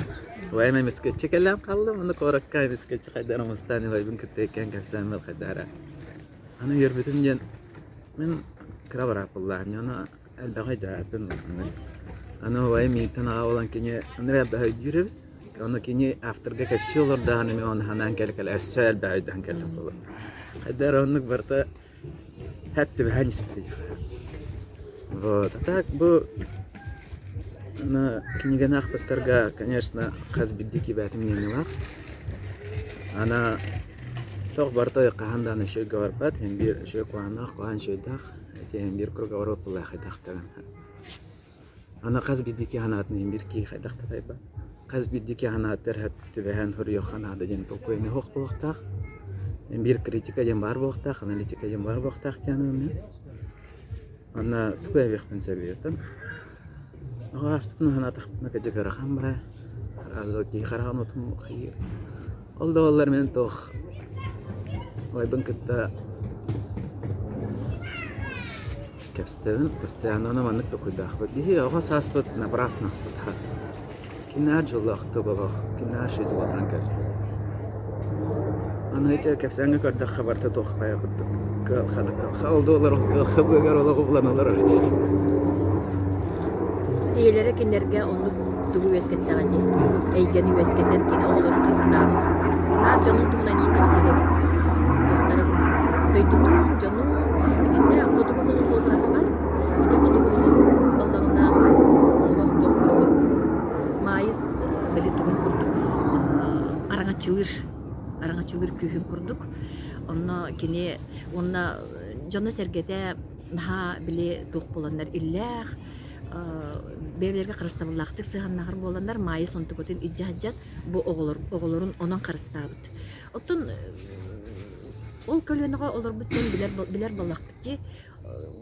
Убайым эмискэччи кэлэн хааллым, ону куоракка эмискэччи хайдах эрэ умустаан убайбын кытта иккиэн кэпсээммит хайдах эрэ. Аны үөрбүтүм диэн мин кыра бырааппыллаах, ону элбэҕи өйдөөбөппүн Аны убайым миигиттэн аҕа буолан кини аны элбэҕи өйдүүр эбит. Ону кини авторга кэпсии олордоҕуна эмиэ ону санаан кэлэ-кэлэ өссө элбэҕи өйдөөн кэллим буолуо. Хайдах эрэ оннук барыта хэп түбэһэн испитий. Вот. А так бу аны кинигэни аахпыттарга, конечно, хас биирдии кибээтин мнениелаах. Ана туох барыта хаһан даҕаны үчүгэйгэ барбат, иһин биир үчүгэй куһааннаах, куһаан үчүгэйдээх. Ити иһин биир круговорот буолла хайдахтарын. Аны хас биирдии киһи санаатын иһин биир киһи хайдах да тайбат. Хас биирдии киһи санаатыгар сөп түбэһэн суруйуохха наада диэн толкуй эмиэ суох буолуохтаах. Биир критика диэн баар буолуохтаах, аналитика диэн баар буолуохтаах диэн ылынным. Онно тугу эбиэхпин сөбүй Оҕо ааспытын санаатахпына кырдьык ыарахан баҕайы. Араас киһи хараҕын уотун хайыыр. Ол да буоллар мин туох убайбын кытта кэпсэтэбин. Постоянно маннык толкуйдаахпыт. Киһи оҕо сааспыт напрасно ааспатаҕа. Кинээр дьоллоохтук олох, кинээр шүтүк олорон кэллэ. Аны ити кэпсээҥҥэ көрдөххө барыта туох хайа курдук кыалха да кыалха ол да олорон кыалха быыгар олоҕу булан олорор этит. Ийэлэрэ кинилэргэ оннук тугу үөскэттэҕэ дии. Эйгэни үөскэтэн кини оҕолорун харыстаабыт. Наар дьонун туһунан иин кэпсиир эбит. Туохтарын дойдутун, дьонун итиннэ хотугу сулус уобараһа баар. Ити хотугу сулус буоллаҕына олох туох курдук Маайыс били тугун курдук араҥаччылыыр араҥаччылыыр күүһүн курдук. Онно кини уонна дьоно-сэргэтэ наһаа били туох буоланнар иллээх бэйэлэргэ харыстабыллаахтык сыһыаннаһар буоланнар Маайыс онтукатын илдьэ сылдьан бу оҕолор оҕолорун онон харыстаабыт. Оттон ол көлүөнэҕэ олорбут дьон билэр билэр буоллахпыт дии.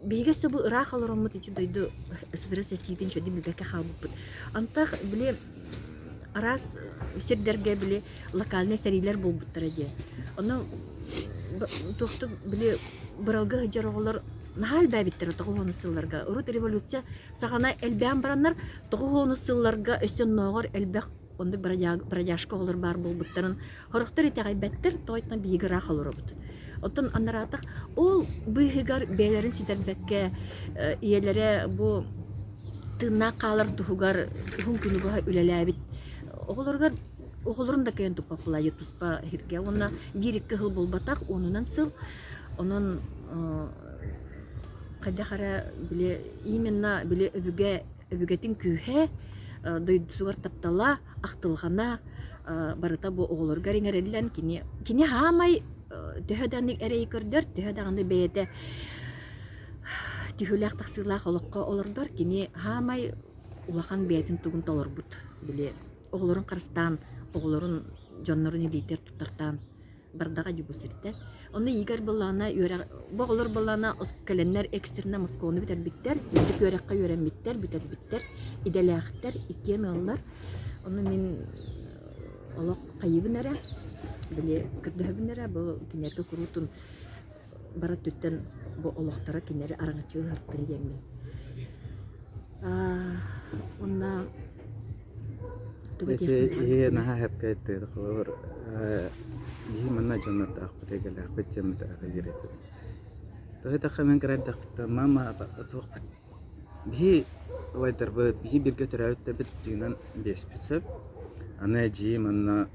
Биһиги өссө бу ыраах олороммут ити дойду СССР сэстиитин чөдү билбэккэ хаалбыппыт. Антах били араас сирдэргэ били локальнай сэриилэр буолбуттара диye. Ону туохтук били быралгы сылдьар оҕолор наһаа элбээбиттэрэ тоҕус сылларга. Урут революция саҕана элбээн бараннар тоҕус сылларга өссө оннооҕор элбэх оннук бродяжка оҕолор баар буолбуттарын сорохтор итэҕэйбэттэр, тоҕо биһиги ыраах олоробут. Оттон анараатах ол быыһыгар бэйэлэрин сүтэрбэккэ ийэлэрэ бу тыыннаах хаалар туһугар уһун күнү быһа үлэлээбит оҕолоругар оҕолорун да кыайан туппаппылайы туспа иһиргэ уонна биир-икки сыл буолбатах уонунан сыл онон хайдах эрэ били именно били өбүгэ өбүгэтин күүһэ дойдутугар таптала ахтылҕана барыта бу оҕолоругар иҥэриллэн кини кини хаамай төһө даҕаны эрэйи көрдөр төһө даҕаны бэйэтэ түһүүлээх тахсыылаах олоххо олордор кини хаамай улахан бэйэтин тугун толорбут били оҕолорун харыстаан оҕолорун дьоннорун илиитигэр туттартаан бардаҕа дии бу сиртэ. Онно Игорь былаана үөрэх бу оҕолор былаана кэлэннэр экстренно Москваны бүтэрбиттэр, үрдүк үөрэххэ үөрэммиттэр, бүтэрбиттэр, идэлээхтэр, иккиэн ыаллар. Ону мин олох хайыыбын эрэ, били көрдөһөбүн эрэ, бу кинилэргэ куруутун бары өттүттэн бу олохторо кинилэри араҥаччылыһартын диэммин. Уонна Ити иһи наһаа сөпкө эттигит холобур биһи манна дьоннордоохпут эйгэлээхпит диэн диир этим. Тоҕо диэтэххэ мин кыра эрдэхпиттэн мама туохпут биһи убайдарбыт биһи бииргэ төрөөбүттэрбит дьиҥинэн биэспит сөп. Аны эдьиийим онно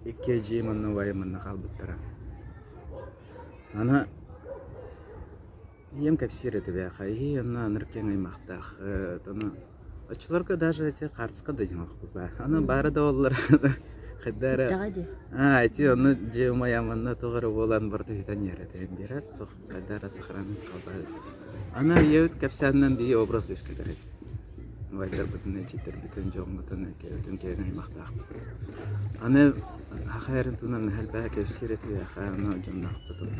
икки эдьиийим онно убайым манна хаалбыттара. Аны Ийэм кэпсиир этэ бээхэ, эһии онно ынырык киэҥ аймахтаах, ону оччолорго даже эти хаартыска да дьиҥ охтуллар. Аны баара да буоллар хайда эрэ Бүттэҕэ дии. Аа, ити онно дьиэ умайан манна туох эрэ буолан барыта сүтэн иһэр этэ биэрэр туох хайда эрэ сохранность хаалбат. Аны ийэбит кэпсээнинэн биһи образ үөскэтэр эбит. Убайдарбытын, эдьиийдэрбитин, дьоммутун, кэбитин киэҥ аймахтаахпыт. Аны саха эрин туһунан элбэҕи кэпсиир этибиэхэ, аны дьонноохпутун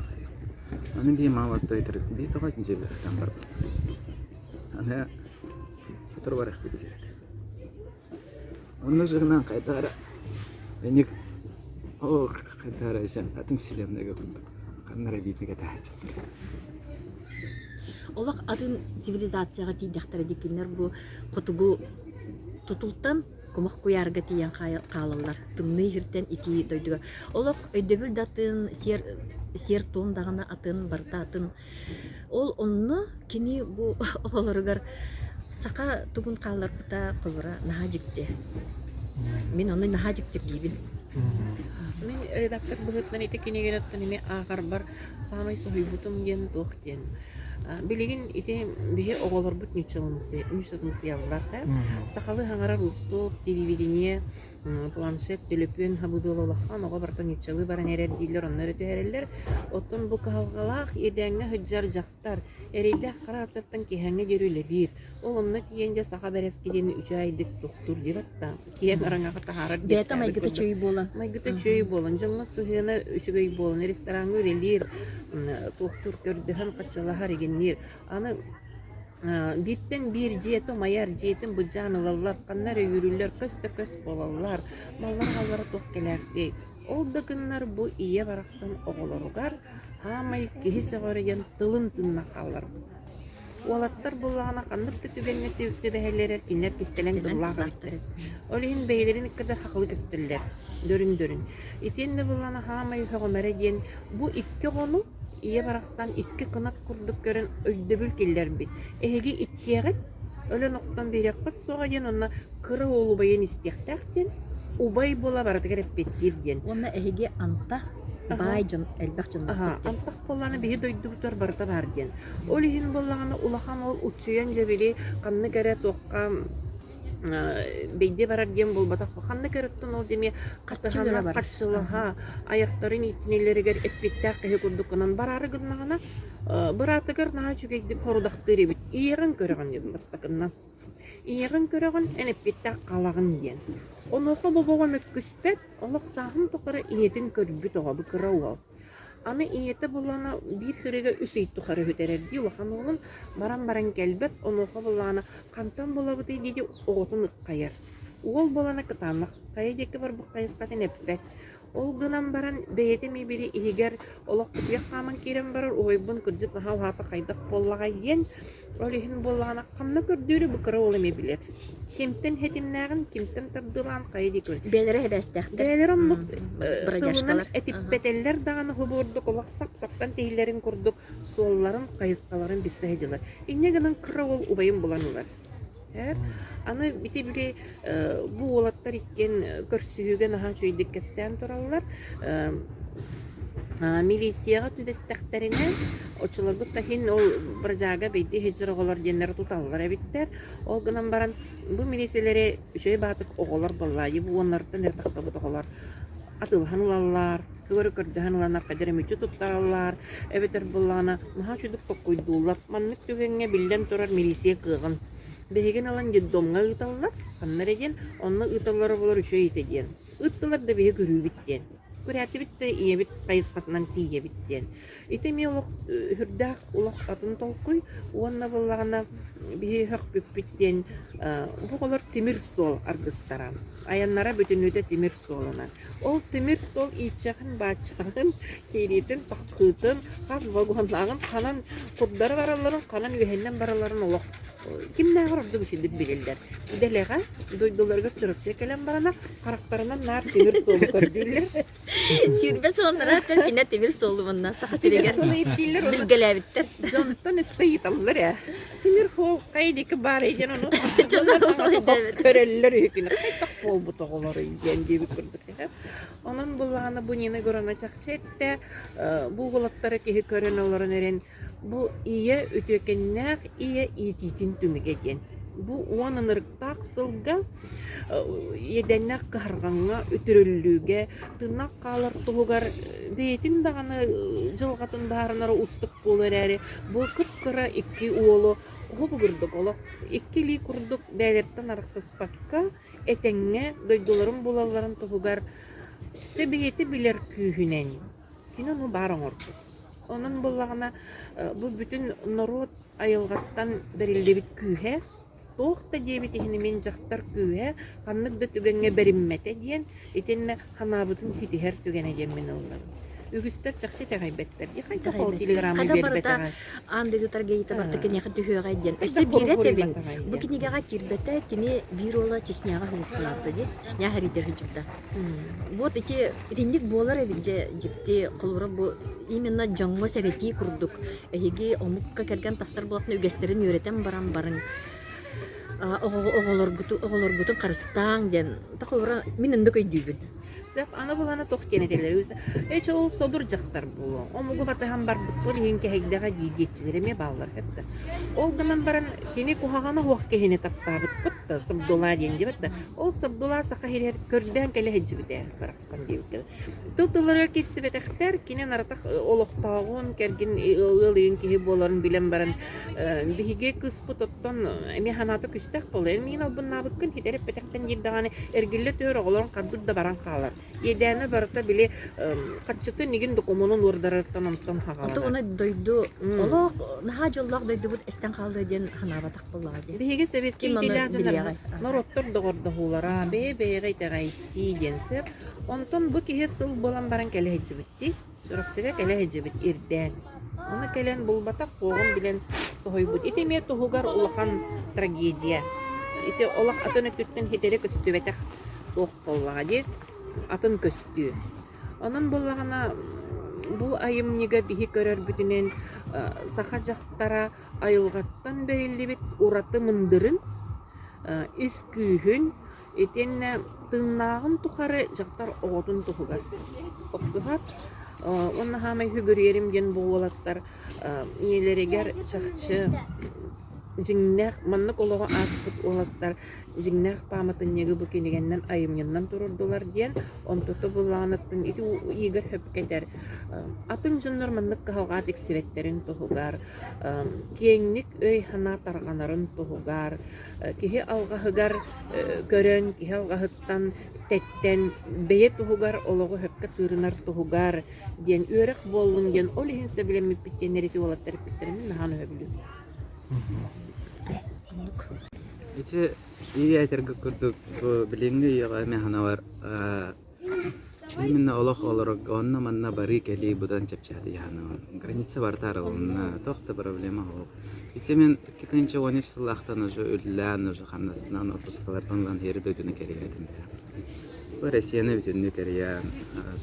Аны биир маама биир тоҕо дьиэлэриттэн барбыт. Аны сотору барыахпыт диир этэ. Онно жыгынан хайдах эрэ эник оо хайдах эрэ атын вселеннайга курдук ханна эрэ биирдик этээччилэр. Олох атын цивилизацияҕа тиийдэхтэрэ дии кинилэр бу хотугу тутултан кумах куйаарга тиийэн хаалаллар. Тымныы иһиртэн итии дойдуга. Олох өйдөбүл да атын, сиэр, сиэр-туом даҕаны атын, барыта атын. Ол онно кини бу оҕолоругар саха тугун хаалларбыта холобура наһаа дьикти. Мин ону наһаа дьиктиргиибин. Мин редактор быһыытынан ити кинигэни оттон эмиэ ааҕарбар саамай соһуйбутум диэн туох диэн. Билигин ити биһи оҕолорбут ньуччатымсыйаллар да. Сахалыы хаҥарар устук, телевидение, планшет, төлөпүөн хабыдыала улахан оҕо барыта ньуччалыы баран эрэр дииллэр, онно эрэ түһэрэллэр. Оттон бу кыһалҕалаах иэдээҥҥэ сылдьар дьахтар эрэйдээх хара асартан киэһээҥҥэ диэри үлэлиир. Ол онно тиийэн дьэ саха бэрэски диэн үчүгэйдик тохтуур диэбэт да киэҥ араҥаҕа таһаарар Бэйэтэ майгыта чөй буолан. Майгыта чөй буолан, дьоҥҥо сыһыана үчүгэй буолан, рестораҥҥа үлэлиир, туохтуур көрдөһөн хаччалаһар игинниир. Аны бииртэн биир дьиэтэ умайар, дьиэтин быдьаан ылаллар, ханна эрэ үүрүллэр, көс да көс буолаллар, маллара-маллара туох кэлээхтиэй. Ол да гыннар бу ийэ барахсан оҕолоругар хаамай киһи сөҕөрө диэн тылын тыынна хаалларбыт. Уолаттар буоллаҕына ханнык да түгэҥҥэ түбэһэллэрэр кинилэр кистэлэҥ тыллаах эбиттэр. Ол иһин бэйэлэрин ыккардар хахылы кэпсэтэллэр дөрүн-дөрүн. Итиэннэ буоллаҕына хаамай сөҕүмэрэ диэн бу икки оҕону ийэ барахсан икки кынат курдук көрөн өйдөбүл киллэрбит. Эһиги иккиэҕит өлөн-охтон биэриэххит суоҕа диэн уонна кыра уол убайын истиэхтээх диэн убай буола барытыгар эппиэттиир диэн. Уонна эһиги антах баай дьон элбэх дьоннорбут диэн. Антах буоллаҕына биһи дойдубутугар барыта баар диэн. Ол иһин буоллаҕына улахан уол уччуйан дьэ били ханнык эрэ туохха бэйдиэ барар диэн буолбатах. Ханнык эрэ оттон ол дэмиэ хатыһана харчылаһа айахтарын ииттинэллэригэр эппиэттээх киһи курдук гынан бараары гыннаҕына быраатыгар наһаа үчүгэйдик хорудахтыыр эбит. Ийэҕин көрөҕүн диэн бастакыннан. Ийэҕин көрөҕүн, эн эппиэттээх хаалаҕын диэн. Онуоха бобоҕо мөккүспэт, олох сааһын тухары ийэтин көрбүт оҕо бу кыра уол. Аны ийэтэ буллаҕына биир сырыыга үс ый тухары сүтэрэрдии улахан уолун баран баран кэлбэт, онуоха буллаҕына хантан булабытый дии дии оҕотун ыххайар. Уол буолана кытаанах хайа диэки барбыт хайысхатын эппэт. Ол гынан баран бэйэтэ эмиэ били иһигэр олох кутуйах хааман киирэн барар, уһуйбун кырдьык наһаа уһаата хайдах буоллаҕай диэн, ол иһин буоллаҕына ханна көрдүүрү бу кыра уол эмиэ билэр. Кимтэн хэтимнээҕин, кимтэн тардыылаан хайа диэки Бэйэлэрэ эбээстээхтэр. Бэйэлэрэ оннук тылынан этиппэтэллэр даҕаны хобуордук олох сап-саптан тиһиллэрин курдук суолларын, хайысхаларын билсэ сылдьаллар. Инньэ гынан кыра уол убайын булан ылар. Аны ити били бу уолаттар иккиэн көрсүһүүгэ наһаа үчүгэйдик кэпсээн тураллар. Милицияҕа түбэстэхтэринэ, оччолорго да иһин ол бродяга бэйдиэ сылдьар оҕолор диэннэри туталлар эбиттэр. Ол гынан баран бу милициялэри үчүгэй баатык оҕолор буоллаайы бу уоннарыттан эрэ тахсыбыт оҕолор атыылаһан ылаллар, тугу эрэ көрдөһөн ыланнар хайдах эрэ мүччү туттараллар, эбэтэр буоллаҕына наһаа үчүгдүк токкуйдууллар. Маннык түгэҥҥэ биллэн турар милиция кыаҕын биһигин ылан детдомҥа ыыталлар, ханна эрэ диэн, онно ыыталлара буолар үчүгэй этэ диэн. Ыыттылар да биһи көрүүбүт диэн. Күрээтибит да ийэбит хайысхатынан тиийэбит диэн. Ити эмиэ олох сүрдээх олох атын толкуй уонна буоллаҕына биһи сөхпүппүт диэн бу оҕолор тимир суол аргыстара. Айаннара бүтүннүүтэ тимир суолунан. Ол тимир суол ииччэҕин-бааччаҕын, киириитин, таххыытын, хас вагоннааҕын, ханан курдары баралларын, ханан үөһэннэн баралларын олох кимнээҕэр ордук үчүгдүк билэллэр. Дэлэҕэ дойдуларыгар Чурапчыга кэлэн барана харахтарынан наар тимир суолу көрдүүллэр. 20 сылларааттан кинэ тимир суолу мунна Саха сиригэр билгэлээбиттэр. Дьонтон өссө ыйыталлар ээ. Тимир суол хайа диэки баарый диэн ону көрөллөр үһү кини хайдах буолбут оҕолоруй диэн диэбит курдук. Онон буллаҕына бу Нина Егоровна чахчы эттэ, бу уолаттары киһи көрөн олорон эрэн Бу ийэ үтүөкэннээх ийэ иитиитин түмүгэ диэн. Бу уон ынырыктаах сылга иэдээннээх кыһарҕаҥҥа, үтүрүллүүгэ, тыыннаах хаалар туһугар бэйэтин даҕаны дьылҕатын быһаарынара уустук буолуо эрээри, бу кып-кыра икки уолу уһугурдук олох икки илии курдук бэйэлэриттэн арахсыспакка этэҥҥэ дойдуларын булалларын туһугар дьэ бэйэтэ билэр күүһүнэн кини ону баар оҥорбут. Онон буоллаҕына, бу бүтүн норуот айылҕаттан бэриллибит күүһэ, туох да диэбит иһин мин дьахтар күүһэ ханнык да түгэҥҥэ бэриммэтэ диэн итиннэ санаабытын ситиһэр түгэнэ диэн мин ылларым. Үгүстэр чахчы итэҕэйбэттэр. Хайдах ол телеграммы Хата барыта биэрбэтэҕэ? аан дойду трагедията барыта киниэхэ түһүөҕэй диэн. Өссө биирэ этэбин, бу кинигэҕэ киирбэтэ, кини биир уола Чечняҕа сулууспалаабыта дии. Чечня сэриитэ сылдьыбыта. Вот ити итинник буолар эбит дьэ дьикти холобура бу именно дьоҥҥо сэрэтии курдук эһиги омукка кэргэн тахсар буолаххына үгэстэрин үөрэтэн баран барыҥ оҕолоргутун харыстааҥ диэн холобура мин оннук өйдүүбүн. Сөп, аны буланы туох диэн этэллэр үс эч ол содур дьахтар буолуо. Омугу батыһан барбыт ол иһин кэһэйдэҕэ дии диэччилэр эмиэ бааллар да. Ол гынан баран кини куһаҕана суох киһини таптаабыппыт да Сабдулаа диэн диэбит да. Ол Сабдулаа саха иһигэр көрдөөн кэлэ сылдьыбыт ээ барахсан диэбиккэ. Тыл тылларыгар киирсибэтэхтэр, кини наратах олохтооҕун, кэргин ыал ыйын киһи буоларын билэн баран биһиги кыыспыт оттон эмиэ санаата күстээх буолла. Эн миигин албыннаабыккын ситэри эппэтэхтэн диир даҕаны эргиллэ түһэр оҕолорун харбыт да баран хаалар. Иэдээнэ барыта били харчытын игин докумуонун уордарарыттан онтон Онто хаҕаланар. уна дойду олох наһаа дьоллоох дойдубут эстэн хаалла диэн санаабатах буоллаҕа дии. Биһиги сэбиэскэй Ким ону идиэлээх дьоннор билиэҕэй? норуоттар доҕордоһуулара, бэйэ-бэйэҕэ итэҕэйсии диэн сөп. Онтон бу киһи сыл буолан баран кэлэ сылдьыбыт дии. Чурапчыга кэлэ сылдьыбыт ирдээн. Ону кэлэн булбатах суоҕун билэн соһуйбут. Ити эмиэ туһугар улахан трагедия. Ити олох атын өттүттэн ситэри көстүбэтэх туох буоллаҕа дии. Атын көстүү. Онон буоллаҕына бу айымньыга биһи көрөрбүтүнэн саха дьахтара айылҕаттан бэриллибит ураты мындырын, ис күүһүн, Итиэннэ тыыннааҕын тухары дьахтар оҕотун туһугар охсуһар. Уонна хаамай үгүрүйэрим диэн бу уолаттар ийэлэригэр чахчы дьиҥнээх маннык олоҕу ааспыт уолаттар дьиҥнээх пааматынньыгы бу кинигэннэн айымньыннан туруордулар диэн онтута былааныттан ити Игорь сөпкө этэр атын дьоннор маннык кыһалҕа тиксибэттэрин туһугар киэҥник өй-санаа тарҕанарын туһугар киһи алҕаһыгар көрөн, киһи алҕаһыттан тэттэн, бэйэ туһугар олоҕу сөпкө тыырынар туһугар диэн үөрэх буоллун диэн ол иһин сөбүлэммиппит диэн ити уолаттар эппиттэрин мин наһаа өһөбүлүүм. Ити ийэ этэргэ курдук бу билиҥҥи үйэҕэ эмиэ санаабар Именно олох олорорго онно-манна барыы-кэлии быдан чэпчээтэ дьаһанабын. Граница барыта арылынна, туох да проблема суох. Ити мин 2013 сыллаахтан уже үлэлээн, уже хамнастанан отпускаларбын ылан иһири дойдуну кэрийэр этим. Бу Россияны бүтүннүү кэрийэн,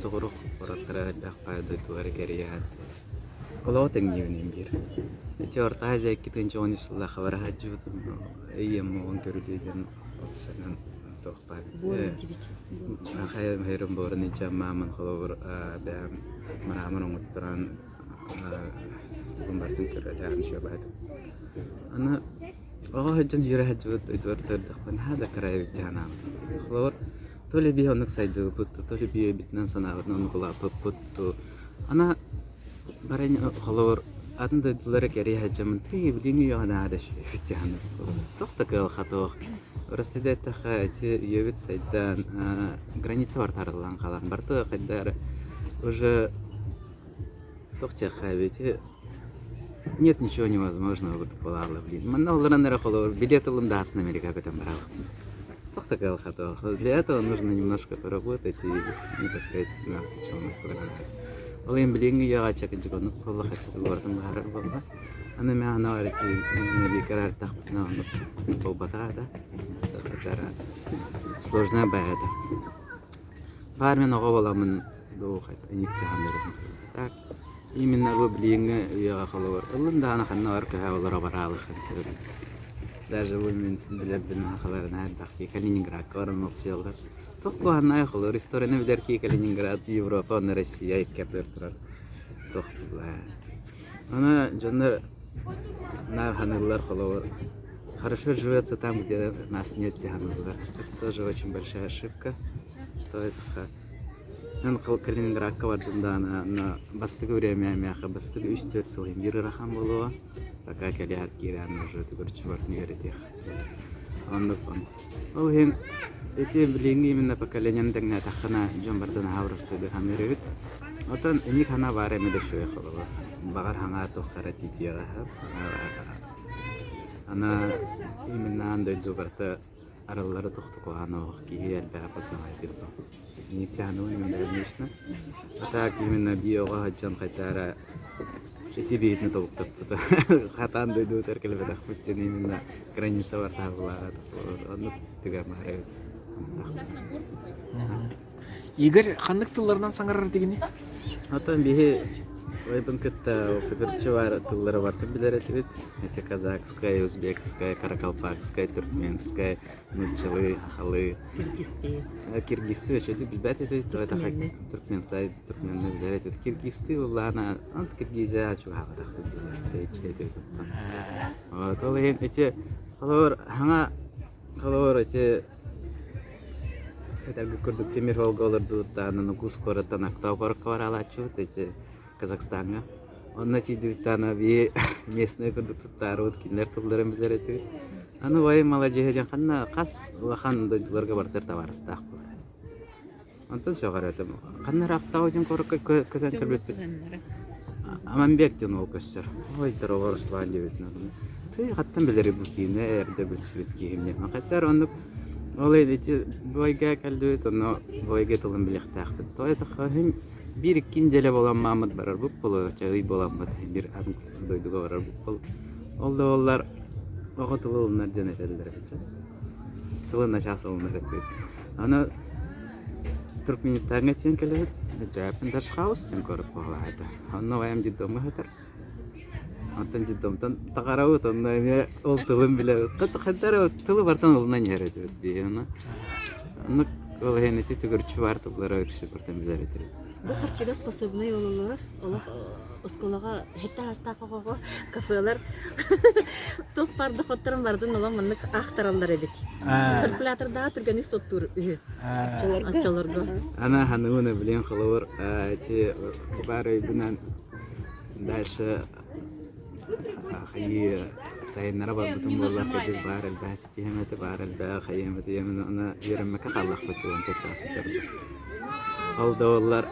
соҕуруу куораттары элбэх баай дойдулары кэрийэн, олоҕу тэҥниибин иһин биир. Ити Орто Азия 2013 сыллаахха бара сылдьыбытым, ийэм уоҕун көрүлүү диэн уопсайынан туох баар Хайа буорун илдьэн мааман холобур бэйэм мараамын оҥотторон барытын көрөлөөн үчүгэй Аны оҕо сылдьан үөрэ сылдьыбыт дойдубар төрдөхпүн наһаа да кыра эбит дии санаабытым. Холобур, то ли биһи оннук сайдыбыппыт, то ли биһи санаабытынан оннук улааппыппыт дуу. Аны Баран холобур, атын дойдулары кэрийэ сылдьаммын, тыый, билиҥҥи үйэҕэ наада үчүгэйбит диэн туох да кыалҕа суох. Россияда эттэххэ, ити үйэбит сайдан, граница барыта арыллан хаалан, барыта хайда эрэ уже туох диэххэ эбити нет ничего невозможного курдук буолаалла блин. Манна олорон эрэ холобур, билет ыллым да аасын Америкаҕа көтөн барааллахпын. Туох да кыалҕа суох. Для этого нужно немножко поработать и непосредственно челнок Ол иһин билиҥҥи үйэҕэ чэкинчик оннук буолла, хаччыты барытын быһаарар буолла. Аны мин аны бииргэ араартахпытына оннук буолбатах этэ. Сложная баҕайы этэ. Баар мин оҕо буоламмын дуу Так, именно бу билиҥҥи үйэҕэ холобур ыллын даҕаны ханна бар көһө олоро бараалыххын сөп. Даже бу мин билэрбин сахаларына элбэх Калининградка баран олохсуйаллар. Туох куһаҕаннаах холобур историяны билэр киһи Калининград, Европа уонна Россия икки ардыгар турар туох Аны дьоннор наар саныыллар холобур хорошо живется там, где нас нет дии саныыллар. Это тоже очень большая ошибка. То это Мен Калининградка бардым даҕаны онно бастакы время миэхэ бастакы үс-түөрт сыл иһин биир ыарахан буолуоҕа. Пока кэлиэхэр киирэн уже төгүрүччү барытын үөрэтиэх. Оннук Ол иһин ити билиҥҥи именно поколениены тэҥнээтэххинэ дьон барыта наһаа боростуойдук саныыр эбит. Оттон инник санаа баара эмиэ да үчүгэй холобур. Баҕар хаҥаа туохха эрэ тиийиэҕэ сөп. Аны именно аан дойду барыта арыллара тохтукуһаан олох киһи элбэҕи познавать Не тяну именно конечно. А так именно биир оҕо сылдьан хайдах эрэ ити биһитини тобуктаппыта. Хатаан дойдубутугар кэлбэтэхпит диэн именно границалар таһыллаҕа оннук түгэн баар эбит. Игорь ханнык тылларынан саҥарар этигиний? Оттон биһи Ойбун кытта тыгырчы тыллары барытын билэр этибит. Эти казахская, узбекская, каракалпакская, туркменская, нууччалыы, сахалыы. Киргизтии. Киргизтыы өчөдү билбэт этибит. Туркменскай, туркменны билэр этибит. Киргизтыы буллаана, Киргизия чугаһаабатах этибит. Вот, ол иһин ити холобур хаҥа холобур ити этэргэ курдук тимир суолга олордубуттаҕына Нукус куораттан Актау куоракка бараалааччыбыт ити Казахстаҥҥа. Онно тиийдибиттаҕына бии местный курдук туттаарыбыт кинилэр тылларын билэр этибит. Аны убайым маладьыаһа диэн ханна хас улахан дойдуларга барытыгар табаарыстаах буолар. Онтон сөҕөр этим. Ханна эрэ Актау диэн куоракка көтөн кэлбиппит. Аманбек диэн уол көстөр. Ой, здорово, Руслан диэбитин. Тыы хаттан билэри бу киинэ эрдэ билсибит киһим диэн. Хаттар оннук ол ити бойга кэллибит, онно бойга тылын билиэхтээхпит. Той таххаһым биир иккин дэлэ буолан мааммыт барарбыт буолуо, чай буоламмыт биир дойдуга барарбыт буолуо. Ол да буоллар оҕо тылы ылынар диэн этэллэр эбит. Тылы начаас ылынар этибит. Аны Туркменистаҥҥа тиийэн кэлэбит, Дьээппин Дашхаус диэн куорат буолаайда. Онно убайым детдомҥа сытар. Онтон детдомтан таҕарабыт, онно эмиэ ол тылын билэбит. Хайда эрэ тылы барытын ылынан иһэр этибит биһиги онно. Оннук ол иһин ити төгүрүччү баар тыллара үксү барытын билэр этибит. Бу харчыга способнай ололлоров олох оскуолаҕа сэттэ аастаах оҕоҕо кафелар туох баар доходторун барытын олох маннык аахтараллар эбит. Калькулятордааҕы түргэнник суоттуур үһү. Оччолорго. Ана ханыбын билин холобур эти баар өйбүнэн дальше хайыы сайыннара барбытым буоллар кэдик баар элбэх ситиһэм этэ баар элбэх хайыам этэ аны үөрэммэккэ хааллахпыт уон сааспытар ол да буоллар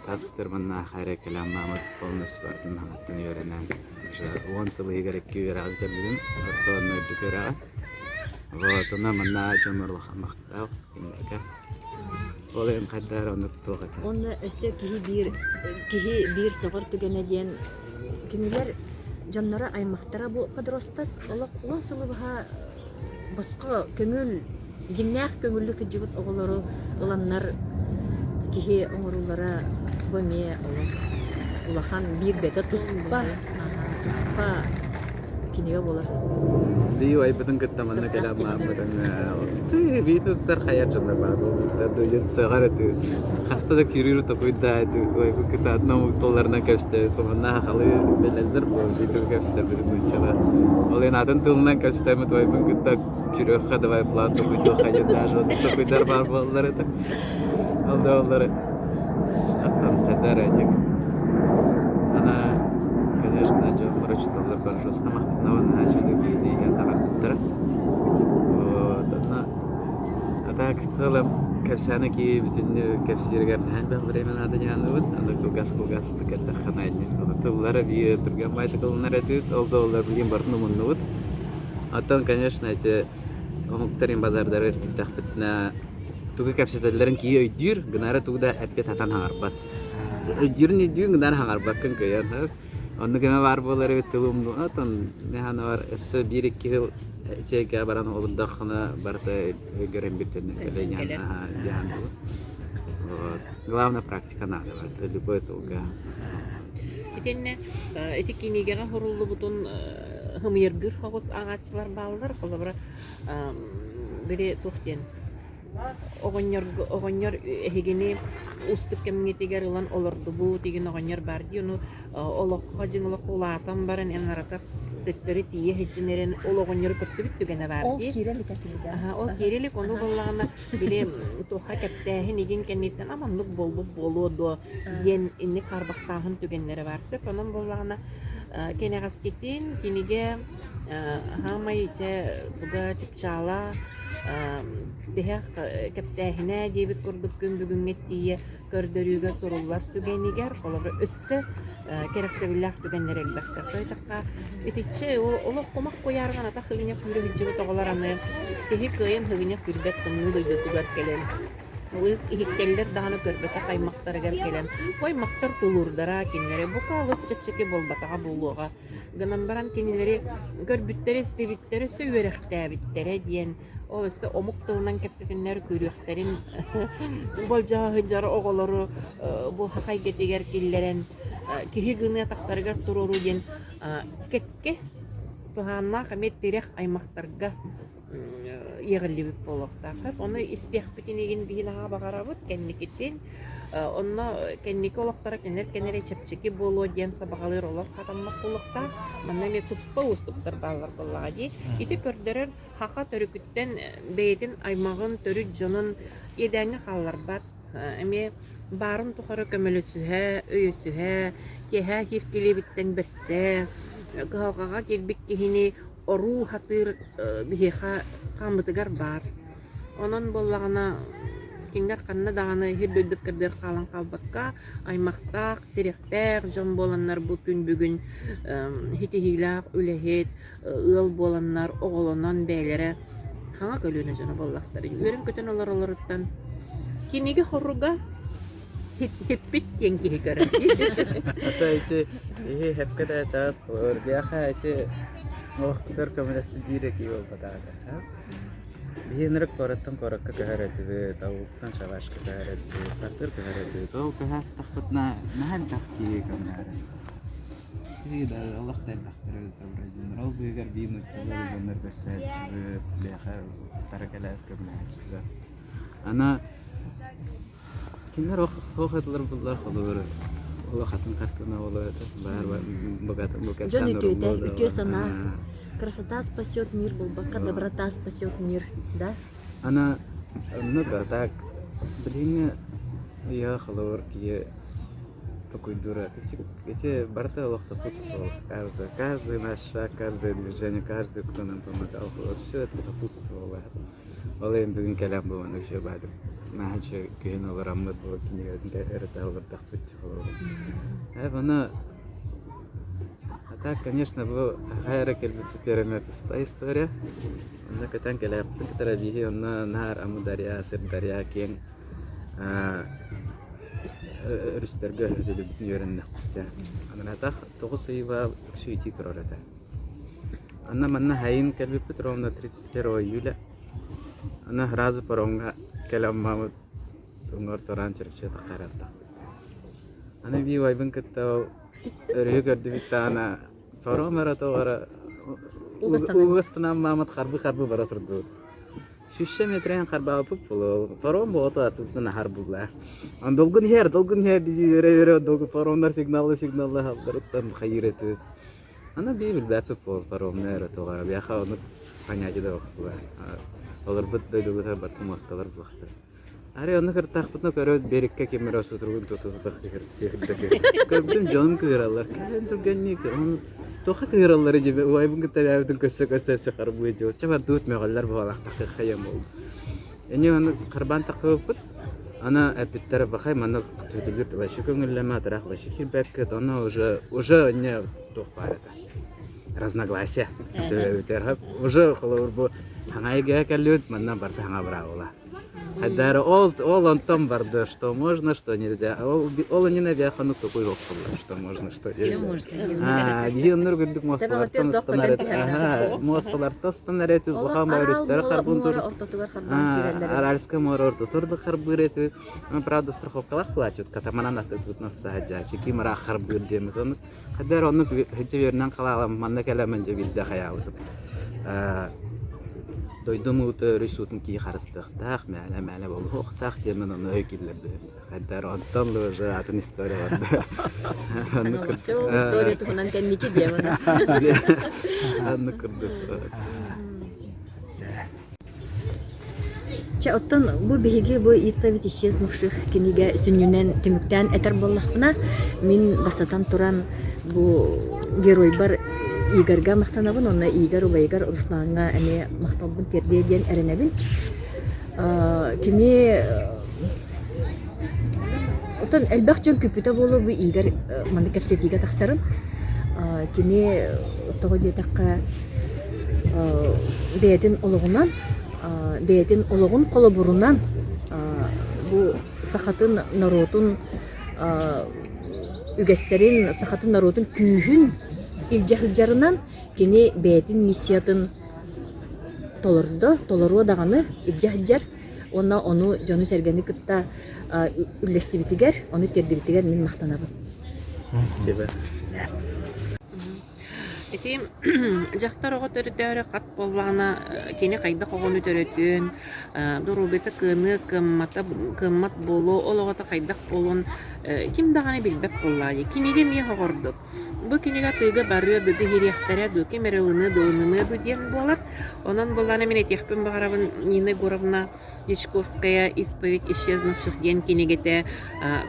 Таспытар манна хайра кэлэн маамат полностью бардым хаҥаттан үөрэнэн уже уон сыл иһигэр икки үөрэҕи бүтэрбитим орто уонна үрдүк үөрэҕи вот онно манна дьоннор улахан махтал кинилэргэ ол иһин хайдах эрэ оннук туох этэ Онно өссө киһи биир киһи биир сөҕөр түгэнэ диэн кинилэр дьонноро аймахтара бу подросток олох уон сылы быһа босхо көҥүл дьиҥнээх көҥүллүк кырдьыбыт оҕолору ыланнар киһи оҥоруллара бу эмиэ олох улахан биир бэтэ туспа туспа кинигэ буолар. Бии айбытын кытта манна кэлэн мааммытын бии туттар хайар дьоннор баар буолбуттар дойдун сыҕар этүү хаста да күрүүр токуйдаа этүү айбыт кытта атын омук тылларынан кэпсэтэ манна сахалыы билэллэр буол бии тыл кэпсэтэбит нууччалар ол иһин атын тылынан кэпсэтэммит айбын кытта күрүөххэ давай план токуйдуохха диэн даже токуйдар баар буолаллар этэ ол да буоллар Оттон хайда эрэ инник ана конечно дьоммор учууталларбар жестко махтанабын наһаа үчүгэйдик биирдэ иитэн таһаарбыттара вот онно а так в целом кэпсээнэ киһи бүтүннүү кэпсииригэр наһаа элбэх время наада диэн аны кылгас-кылгастык эттэххинэ инник тыллара биир түргэн баайдык ылынар этибит ол да буоллар билигин барытын умуннубут оттон конечно эти омуктар базардарыгар тиийдэхпитинэ тугу кэпсэтэллэрин киһи өйдүүр, гынаары тугу да эппит хатан хаҥарбат. Өйдүүрүн өйдүүр, гынаары хаҥарбаккын кыайан. Оннук эмэ баар буолар эбит тылы умнуотон бар өссө биир-икки сыл ичэйгэ баран олордоххуна барыта өйгөрөн бүттэннэр диэн Вот. Главное практика надо, барыта любой тылга. Итиннэ ити кинигэҕэ суруллубутун хымыйыргыыр соҕус ааҕааччылар бааллар. Холобура, били туох диэн оҕонньорго оҕонньор эһигини уустук кэмҥитигэр ылан олордубут игин оҕонньор баар дии ону олоххо дьиҥ олоххо улаатан баран эн аратах төттөрү тиийэ сылдьан эрэн ол оҕонньору көрсүбүт түгэнэ баар Ол дии киирэ илик этиҥ Аһа, ол киирэ илик ону буоллаҕына били туохха кэпсээһин игин кэнниттэн а маннык буолбут буолуо дуо диэн инник хаарбахтааһын түгэннэрэ баар сөп онон буоллаҕына кэнэҕэскитин кинигэ Хаамай чэ туга чыпчаала тиһэх кэпсээһинэ диэбит курдук күн бүгүҥҥэ тиийэ көрдөрүүгэ суруллар түгэнигэр холобура өссө кэрэхсэбиллээх түгэннэр элбэхтэр. Тойтохха итиччэ олох кумах куйаарынан атах хыгынньах күүрэ сылдьыбыт оҕолор аны киһи кыайан хыгынньах күүрбэт тымныы дойдутугар кэлэн. Иһиттэллэр даҕаны көрбөтөх аймахтарыгар кэлэн, бу аймахтар тулуурдара кинилэри бука алыс чэпчэки буолбатаҕа буолуоҕа гынан баран кинилэри көрбүттэрэ, истибиттэрэ, өссө үөрэхтээбиттэрэ диэн ол өссө омук тылынан кэпсэтиннэр көрүөхтэрин болдьоһо сылдьар оҕолору бу саха эйгэтигэр киллэрэн киһи гыныа атахтарыгар туруоруу диэн кэккэ туһааннаах эмиэ тирэх аймахтарга иэҕиллибит буолуохтаах. Ону истиэхпитин игин биһи наһаа баҕарабыт кэнникитин. Онно кэнники олохторо кинилэр кэнэрэ чэпчэки буолуо диэн сабаҕалыыр олох хатаммат буолуохтаах. Манна эмиэ туспа уустуктар бааллар буоллаҕа дии. Ити көрдөрөр саха төрүкүттэн бэйэтин аймаҕын, төрүт дьонун иэдээҥҥэ хаалларбат. Эмиэ баарын тухары көмөлөсүһэ, өйөсүһэ, киэһэ кииркилиэбиттэн бэрсэ, кыһалҕаҕа киирбит киһини оруу сатыыр биһиэхэ хааммытыгар баар. Онон буоллаҕына кинилэр ханна даҕаны сир дойду кырдыар хаалан хаалбакка, аймахтаах, тирэхтээх дьон буоланнар бу күн бүгүн ситиһиилээх үлэһит, ыал буоланнар, оҕолонон бэйэлэрэ хаҥа көлүөнэ дьоно буоллахтара. Үөрэн-көтөн олоролоруттан кинигэ хоруга хиппит диэн киһи көрөр. Ата ити иһи хепке да этаат оргиаха ити олохтутар көмөлөсү биир эки буолбатаата. Биһи ынырык куораттан куоракка көһөр этибит, ауылтан шалашка көһөр этибит, хатыр көһөр этибит. Ол көһөр тахпытына наһаа элбэх киһи көмөлөһөр. Киһи да олох да элбэхтэр эбит дьоннор. Ол быыһыгар биир нууччалыы дьоннор көрсөөччүбүт, биһиэхэ утары кэлээт көмөлөһөөччүлэр. Ана кинилэр ох этилэр буллар холобур олох атын хартыына буолуо этэ. Баар бу Дьон үтүөтэ, үтүө санаа. Красота спасет мир буолбакка, доброта спасет мир, да? Ана оннук а так билиҥҥи үйэҕэ холобур киһи токуйдуура эти барыта олох сопутствовал. Каждый, каждый наш шаг, каждое движение, каждый, кто нам помогал, вот все это сопутствовало. Ол иһин бүгүн кэлэн бу маннык үчүгэй баайдык наһаа үчүгэй күһүн олороммут бу кинигэтин эрэтэ олордохпут холобур. Э, ону а так, конечно, бу хаһа эрэ кэлбиппит эмэ туспа история. Онно көтөн кэлээппит кытары биһи онно наар Амударья, Сырдарья киэҥ өрүстэргэ өтөлүбүтүн үөрэннэхпит. Анаатах 9 ыйга үксү итии турар этэ. Анна манна хайын кэлбиппит ровно 31 июля. Аны сразу паромҥа кэлэн маамыт уҥуор тураан чөрүччү таххарартахпыт. Аны бии убайбын кытта ол өрүһү көрдүбүт даҕаны паром эрэ тоҕо эрэ ууга маамыт харбы-харбы бара турдубут. Сүүсчэ метрэн харбаабыппыт буолуо. Паром буолта тутан аһар булла. Долгун иһэр, долгун иһэр дии үөрэ-үөрэ долгун паромнар сигналлы сигналлы халларыттан хайыыр этибит. Аны бии билбэппит буол паромна эрэ тоҕо биэхэ ону понятие да суох Олорбут дойдубутугар барыта муосталар буолуохтар. Арай онно кыртаахпытына көрөөт биэриккэ ким эрэ сутуругун тута тута кыһырдыы Көрбүтүм дьонум кыыраллар. Кэлэн түргэнник он туохха кыыраллар дии убайбын кытта бэйэбитин көссө-көссө өссө харбыы дии. Оччо бардыбыт мөҕөллөр буолаахтах хайам буолду. Эни ону харбаан таххыбыппыт. Аны эппиттэр бахай манна төтөлүр вообще көҥүллэмэ атыраах вообще киирбэккит ону уже уже не туох баар этэ разногласия төбөбүтэр уже холобур бу хаҥа эйгэҕэ кэллибит манна барыта хаҥа быраабыла Хайдары ол ол онтон барды, что можно, что нельзя. Ол ол иннинэ биэхэ такой охсуллар, что можно, что нельзя. А, биһи оннур үрдүк муосталартан ыстанар эт. Аха, муосталартан ыстанар эт, улахан өрүстэр харбын тур. Аральское море ортотугар харбыыр этибит. Ну, правда, страховкалаах плачут, катамаран атыппыт настаһаджаачы, ким ыраах харбыыр диэммит. Оны хайдар онну хыджа үөрнэн халаалам, манна кэлэмэн дьэ билдэ хаyaабытым. Дойдум уута өрүс уутун кии харыстыахтаах, мээлэ-мээлэ буолуохтаах диэммин ону өй киллэрбитим. Хайдар онтон да уже атын история барда. Саҥалаччы история туһунан кэнники диэмэн. Аннык курдук. Чэ, оттон бу биһиги бу «Исповедь исчезнувших» кинигэ сүнньүнэн түмүктээн этэр буоллахпына, мин бастатан туран бу геройбар Игорьга махтанабын уонна Игорь убайыгар Руслаҥҥа эмиэ махталбын тиэрдиэ диэн эрэнэбин. Кини оттон элбэх дьон күүппүтэ буолуо бу Игорь маннык кэпсэтиигэ тахсарын. Кини тоҕо диэтэххэ бэйэтин олоҕунан, бэйэтин олоҕун холобурунан. бу сахатын норуотун үгэстэрин, сахатын норуотун күүһүн илдьэ сылдьарынан кини бэйэтин миссиятын толордо, толоруо даҕаны илдьэ сылдьар уонна ону дьону-сэргэни кытта үллэстибитигэр, ону тиэрдибитигэр мин махтанабын. Спасибо. Ити дьахтар оҕо төрөтөөрү хат буоллаҕына, кини хайдах оҕону төрөтүөн, доруобуйата кыаныа, кыаммата, кыаммат буолуо, ол оҕото хайдах буолуон ким даҕаны билбэт буоллаҕа дии. Кинигэ эмиэ оҕордук. Бу кинигэ атыыга барыа дуу, биһириэхтэрэ дуу, ким эрэ ылыныа дуу, ылынымыа дуу диэн буолар. Онон буоллаҕына мин этиэхпин баҕарабын Нина Егоровна Дьячковская «Исповедь исчезнувших» диэн кинигэтэ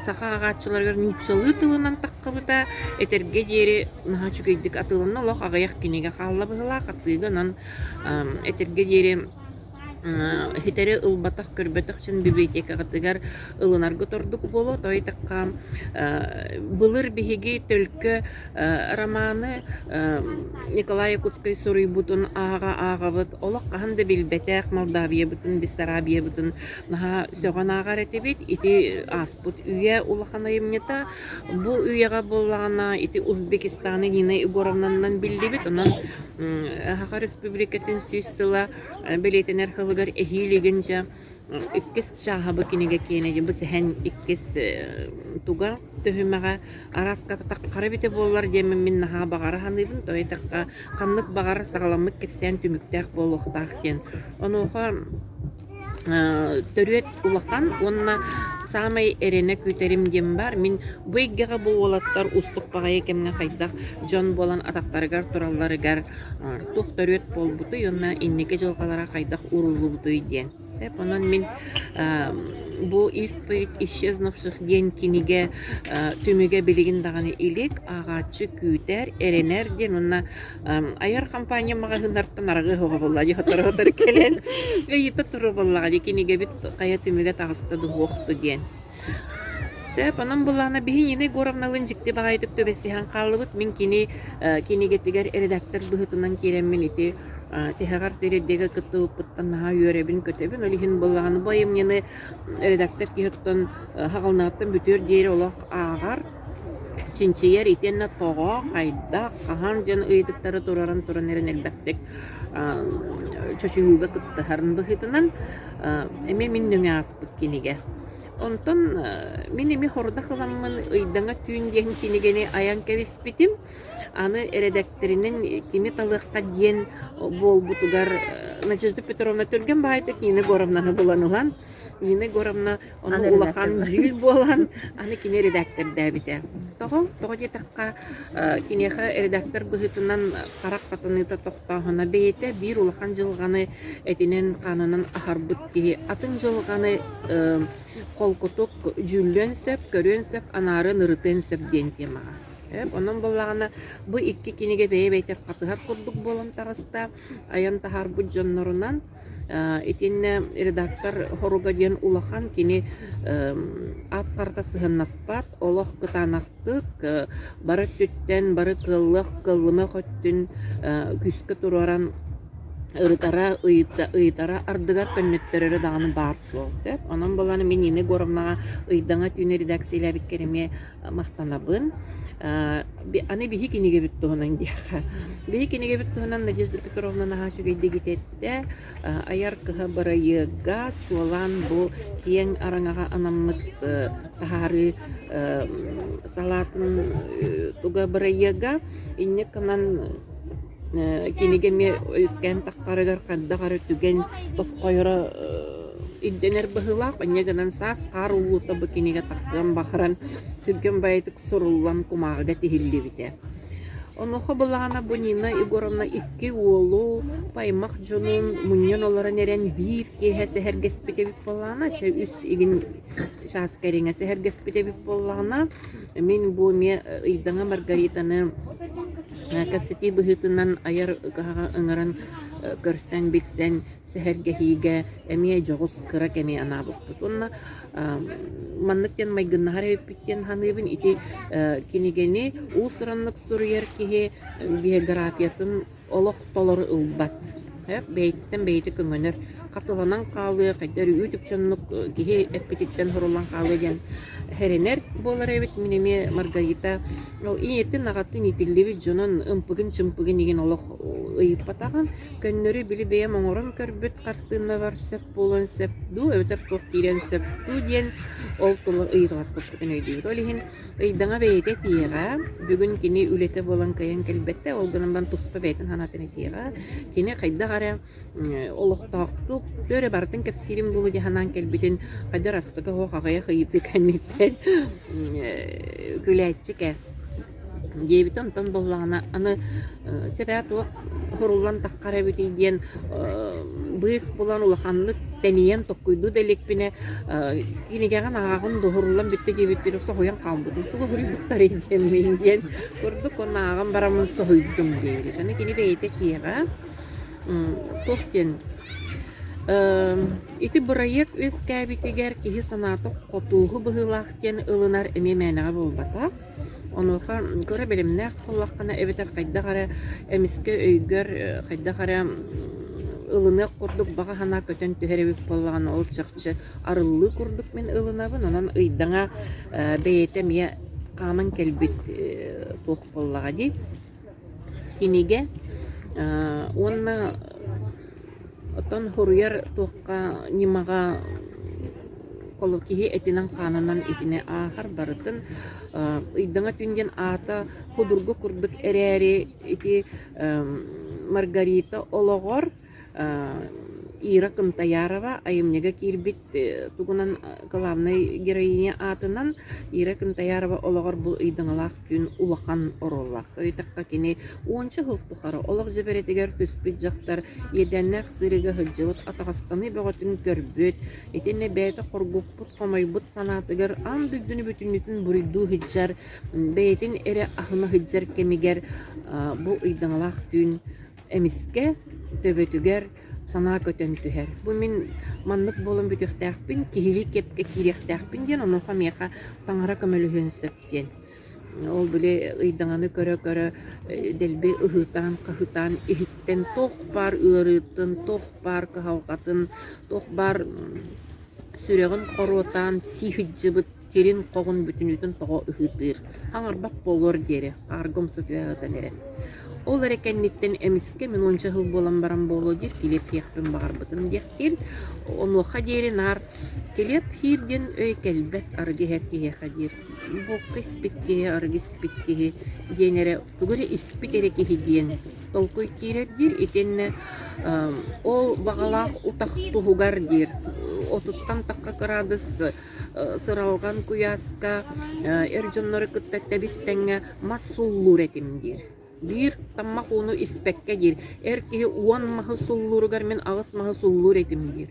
саха ааҕааччыларыгар нууччалыы тылынан таххыбыта. Этэргэ диэри наһаа үчүгэйдик атыыланна, олох аҕыйах кинигэ хаалла быһыылаах атыыга. Онон этэргэ диэри ситэри ылбатах, көрбөтөх дьон библиотекаҕытыгар ылынаргыт ордук буолуо. Тоҕо диэтэххэ, былыр биһиги төлкө Романы Николай Якутскай суруйбутун ааҕа ааҕабыт. Олох хаһан да билбэтэх Молдавиябытын, Бессарабиябытын наһаа сөҕөн ааҕар этибит. Ити ааспыт үйэ улахан айымньыта. Бу үйэҕэ буоллаҕына ити Узбекистаны Нина Егоровнанан биллибит. Онон Саха Республикатын 100 сыла бэлиэтэнэр сылыгар эһиилигин дьэ Иккис чааһа бу кинигэ киэнэ бу сэһэн иккис туга түһүмэҕэ арааска хара эбитэ буоллар диэммин мин наһаа баҕара саныыбын тоҕо диэтэххэ ханнык баҕар саҕаламмыт кэпсээн түмүктээх буолуохтаах диэн. Онуоха төрүөт улахан уонна саамай эрэнэ күүтэрим диэн баар мин бу эйгэҕэ бу уолаттар уустук баҕайы кэмҥэ хайдах дьон буолан атахтарыгар туралларыгар туох төрүөт буолбутуй уонна инники дьылҕалара хайдах ууруллубутуй диэн. Онон мин бу «Исповедь исчезнувших» диэн кинигэ түмүгэ билигин даҕаны илик, ааҕааччы күүтэр, эрэнэр диэн уонна айар компания маҕаһыыннартан арыгы оһоҕо буолла дии сотору-сотору кэлэн ыйыта турар буоллаҕа дии кинигэбит хайа түмүгэ таҕыста дуһуохту диэн. Сөп, онон былаана биһи Нина Егоровналыын дьикти баҕайытык түбэсиһэн хааллыбыт. Мин кини кинигэтигэр редактор быһыытынан киирэммин ити тиһэҕэр тириэрдиигэ кыттыбыппыттан наһаа үөрэбин-көтөбүн. Ол иһин былааны бу айымньыны редактор киһи оттон хаҕылнааттан бүтүөр диэри олох ааҕар, чинчийэр итиэннэ тоҕо, хайдах, хаһан диэн ыйытыктары тураран туран эрэн элбэхтик чочуйууга кыттыһарын быһыытынан эмиэ мин нөҥүө ааспыт кинигэ. Онтон мин эмиэ хордох ыламмын «Ыйдаҥа түүн» диэн кинигэни айан кэбиспитим. Аны эрэдэктэринэн кими талыахха диэн буолбутугар Надежда Петровна түргэн баҕайытык Нина Егоровнаны булан ылан, Нина Егоровна ону улахан дьүүл буолан, аны кини эрэдээктэрдээбитэ. Тоҕо? Тоҕо диэтэххэ, киниэхэ редактор быһыытынан харах хатаныыта тохтооһуна бэйэтэ биир улахан дьылҕаны этинэн-хаанынан аһарбыт киһи атын дьылҕаны холкутук дьүүллүөн сөп, көрүөн сөп, анааран ырытыан сөп диэн темаҕа. Онон буоллаҕына бу икки кинигэ бэйэ-бэйэтэр хатыһар курдук буолан таҕыста. Айан таһаарбыт дьоннорунан итиннэ редактор хоруга диэн улахан кини аат харата сыһыннаспат, олох кытаанахтык бары өттүттэн, бары кыаллыах кыаллымах өттүн күүскэ туруоран ырытара, ыйытара ардыгар көннөттөрөрө даҕаны баар суол сөп. Онон буолан мин Нина Егоровнаҕа Ыйдаҥа түүнү редакциялаабыккар эмиэ махтанабын. Аны биһи кинигэбит туһунан диэххэ. Биһи кинигэбит туһунан Надежда Петровна наһаа үчүгэйдик ититтэ. Айар кыһа бырайыага чуолаан бу киэҥ араҥаҕа анаммыт таһаарыы салаатын туга бырайыага. Инньэ гынан кинигэ эмиэ үөскээн таххарыгар хайдах эрэ түгэн тосхойоро ирдэнэр быһыылаах. Инньэ гынан саас хаар ууллуута бу кинигэ тахсыан баҕаран түргэн баҕайытык суруллан кумааҕыга тиһиллибитэ. Онуоха былаана бу Нина Егоровна икки уолу, аймах дьонун мунньан олорон эрэн биир киэһэ сэһэргэспит эбит буоллаҕына, чэ үс игин чаас кэриҥэ сэһэргэспит эбит буоллаҕына, мин бу эмиэ Ыйдаҥа Маргаританы кэпсэтии быһыытынан айар кыһаҕа ыҥыран көрсөн, билсэн сэһэргэһиигэ эмиэ дьоҕус кыра кэми анаабыппыт. Уонна маннык диэн майгыннаһар эбиппит диэн саныыбын. Ити кинигэни уус-ураннык суруйар киһи биографиятын олох толору ылбат. Бэйэтиттэн бэйэтэ көҥөнөр, хатыланан хаалыа, хайда эрэ үүт-үкчү киһи эппититтэн суруллан хаалыа диэн эрэнэр буолар эбит. Мин эмиэ Маргарита ол ийэтин, аҕатын иитиллибит дьонун ымпыгын-чымпыгын игин олох ыйыппатаҕым. Көннөрү били бэйэм оҥорон көрбүт хартыынабар сөп буолуон сөп дуу, эбэтэр туох киириэн сөп дуу диэн ол тылы ыйыталаспыппытын өйдүүбүт. Ол иһин Ыйдаҥа бэйэтэ этиэҕэ, бүгүн кини үлэтэ буолан кыайан кэлбэтэ, ол гынан баран туспа бэйэтин санаатын этиэҕэ. Кини хайдах эрэ олохтоохтук өрө барытын кэпсиирим буолуо дии санаан кэлбитин хайдах эрэ астыга суох аҕыйах ыйытыы кэнниттэн күлээччик ээ диэбитэ. Онтон буоллаҕына аны чэ туох Уһуруллан таххар эбитий диэн быыс булан улаханнык тэнийэн токкуйдуу да иликпинэ кинигэҕин ааҕын да уһуруллан бүттэ диэбиттэрэ соһуйан хаалбытым. Тугу уһуруйбуттарый диэммин диэн курдук уонна ааҕан бараммын соһуйдум диэбит. Аны кини бэйэтэ этиэҕэ туох диэн ити бырайыак үөскээбитигэр киһи санаата хотууһу быһыылаах диэн ылынар эмиэ мээнэҕэ буолбатах. Онуоха кыра бэлэмнээх буоллаххына эбэтэр хайдах эрэ эмискэ өйгөр хайдах эрэ ылыныах курдук баҕа санаа көтөн түһэр эбит буоллаҕына, ол чахчы арыллыы курдук мин ылынабын. Онон ыйдаҥа бэйэтэ эмиэ хааман кэлбит туох буоллаҕа дии. Кинигэ уонна оттон суруйар туохха ньымаҕа холобур киһи этинэн-хаанынан итини ааһар барытын Ыйдаҥа түн диэн аата судургу курдук эрээри ити Маргарита олоҕор Ира Кынтаярова айымньыга киирбит тугунан главнай героиня аатынан Ира Кынтаярова олоҕор бу ыйдаҥалаах түүн улахан оруоллаах. Ыйытахха кини уонча сыл тухары олох дьэбэрэтигэр түспүт дьахтар иэдээннээх сырыыга сылдьыбыт атаҕастаныы бөҕөтүн көрбүт, итиннэ бэйэтэ хоргуппут, хомойбут санаатыгар аан дойдуну бүтүннүүтүн буруйдуу сылдьар, бэйэтин эрэ аһына сылдьар кэмигэр бу ыйдаҥалаах түүн Эмискэ төбөтүгэр санаа көтөн түһэр. Бу мин маннык буолан бүтүөхтээхпин, киһилии кэпкэ киириэхтээхпин диэн, онуоха миэхэ таҥара көмөлөһүөн сөп диэн. Ол били ыйдаҥаны көрө-көрө дэлби ыһыытаан-хаһыытаан иһиттэн туох баар ыарыытын, туох баар кыһалҕатын, туох баар сүрэҕин хоруотаан сии сылдьыбыт кирин-хоҕун бүтүнүүтүн тоҕо ыһыытыыр, хаҥарбат буолуор диэри хаарга умса түһэ сытан эрэн. Ол эрэ кэнниттэн эмискэ мин уонча сыл буолан баран буолуо диир килиэп иһиэхпин баҕарбытым диэхтиир. Онуоха диэри наар килиэп иһиир диэн өй кэлбэт арыгы иһэр киһиэхэ диир. Буокка испит киһи, арыгы испит киһи диэн эрэ тугу эрэ испит эрэ киһи диэн толкуй киирэр диир. Итиэннэ ол баҕалаах утах туһугар диир. Отуттан тахха кыраадыс сыралҕан куйааска эр дьоннору кытта тэбис-тэҥҥэ мас суллуур этим диир. Биир таммах ууну испэккэ диир. Эр киһи 10 маһы суллууругар мин 8 маһы суллуур этим диир.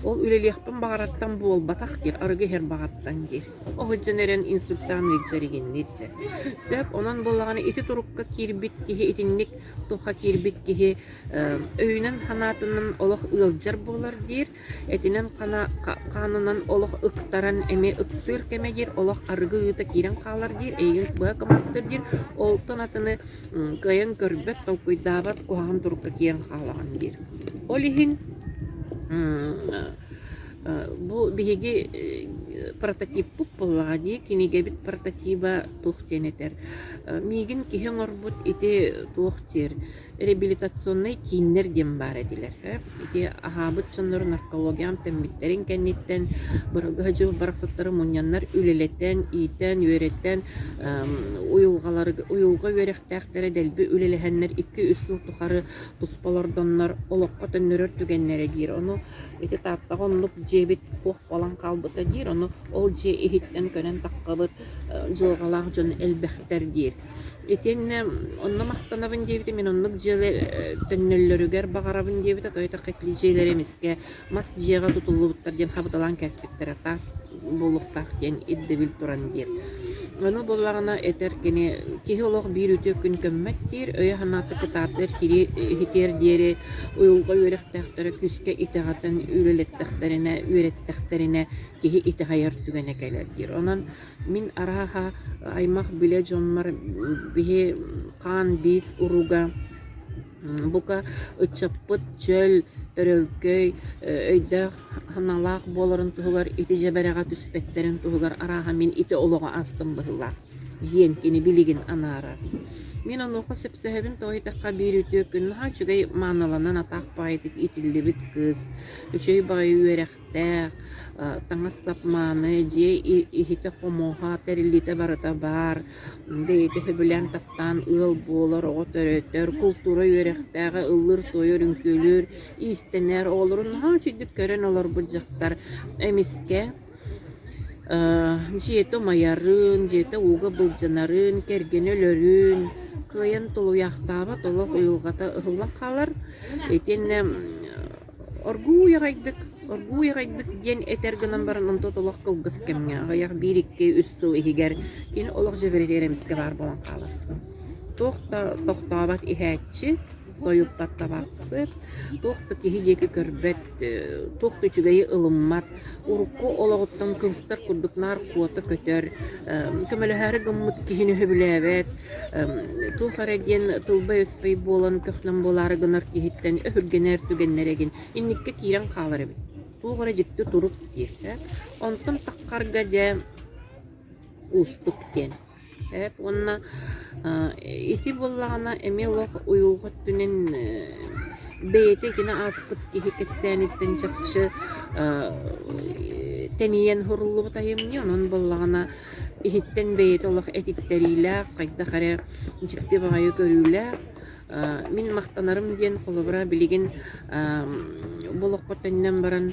Ол үлэлиэхпин баҕарартан буолбатах диир, арыгы иһэр баҕаттан диир. Оһудьан эрэн инсультаан ыалдьар игинниир дьэ. Сөп, онон буоллаҕына ити турукка киирбит киһи итинник туха киирбит киһи өйүнэн санаатынан олох ыалдьар буолар диир. Этинэн хаанынан олох ыктаран эмиэ ыксыыр кэмэ диир, олох арыгы ыыта киирэн хаалар диир, эйигин быһа кымаахтыыр диир, олтон атыны кыайан көрбөт, толкуйдаабат куһаҕан турукка киирэн хаалаҕын диир. Ол иһин бу биһиги прототиппыт буоллаҕа дии, кинигэбит прототиба туох диэн этэр. Миигин киһи оҥорбут ити туох диир реабилитационнай кииннэр диэн баар этилэр. Ити аһаабыт дьоннору наркологияҕа эмтэммиттэрин кэнниттэн бырагыһа дьыл барахсаттары мунньаннар үлэлэтэн, иитэн, үөрэтэн, уйулҕалары уйулҕа үөрэхтээхтэрэ дэлби үлэлэһэннэр 2-3 сыл тухары туспа олордоннор олоххо төннөрөр түгэннэрэ диир. Ону ити Тааттаҕа оннук дьиэбит туох буолан хаалбыта диир. Ону ол дьиэ иһиттэн көнөн таххабыт дьылҕалаах дьон элбэхтэр диир. Итиэннэ онно махтанабын диэбитэ, мин оннук дьиэлэр төннөллөрүгэр баҕарабын диэбитэ, тоҕо диэтэххэ дьиэлэр эмискэ мас дьиэҕэ тутуллубуттар диэн хабыталаан кээспиттэрэ, таас буолуохтаах диэн ирдэбил туран диир. Ону буоллаҕына этэр кини киһи олох биир үтүө күн көммөт диир, өйө-санаата кытаатыар иһитиэр диэри уйулҕа үөрэхтээхтэрэ күүскэ итэҕэтэн үлэлэттэхтэринэ, үөрэттэхтэринэ киһи итэҕэйэр түгэнэ кэлэр диир. Онон Мин арааһа аймах билэ дьоммор биһи хаан биис уруга. Бука ыччаппыт чөл, төрөлкөй, өйдөөх санаалаах буоларын туһугар ити дьэбэрэҕэ түспэттэрин туһугар арааһа мин ити олоҕу аастым быһыылаах диэн кини билигин анаарар. Мин онуоха сөпсөһөбүн тоҕо диэтэххэ биир үтүө күн наһаа үчүгэй мааныланан атаах баҕайытык иитиллибит кыыс, үчүгэй баҕайы үөрэх үөрэхтээх, таҥас-сап мааны, дьиэ иһитэ-хомуоһа, тэриллиитэ барыта баар, бэйэтэ сөбүлээн таптаан ыал буолар, оҕо төрөтөр, култуура үөрэхтээҕэ, ыллыыр-туойар, үҥкүүлүүр, иистэнэр, оҕолорун наһаа үчүгдүк көрөн олорбут дьахтар эмискэ дьиэтэ умайарын, дьиэтэ ууга былдьанарын, кэргэнэ өлөрүн кыайан тулуйаахтаабат олох уйулҕата ыһыллан хаалар. Итиэннэ Оргууй аҕайдык, оргууй аҕайдык диэн этэр гынан баран онто олох кылгас кэмҥэ, аҕыйах биир, икки, үс сыл иһигэр кини олох дьэбэритигэр эмискэ баар буолан хаалар. Туох да тохтообот иһээччи, сойуппат табахсыт, туох да киһи диэки көрбөт, туох да үчүгэйи ылыммат, урукку олоҕуттан кыбыстар курдук наар куота көтөр, көмөлөһөөрү гыммыт киһини сөбүлээбэт, туох эрэ диэн тылбай-өспөй буолан көхнөн буолаары гынар киһиттэн өһүргэнэр түгэннэрэ игин инниккэ киирэн хаалар эбит. Туох эрэ дьикти турук диир. Онтон таххарга дьэ уустук диэн. Эп уонна ити буоллаҕына эмиэ олох уйулҕа өттүнэн бэйэтэ итини ааспыт киһи кэпсээниттэн чахчы тэнийэн суруллубут айымньы. Онон буоллаҕына иһиттэн бэйэтэ олох этиттэриилээх, хайдах эрэ дьикти баҕайы көрүүлээх. Мин махтанарым диэн холобура билигин бу олоххо төннөн баран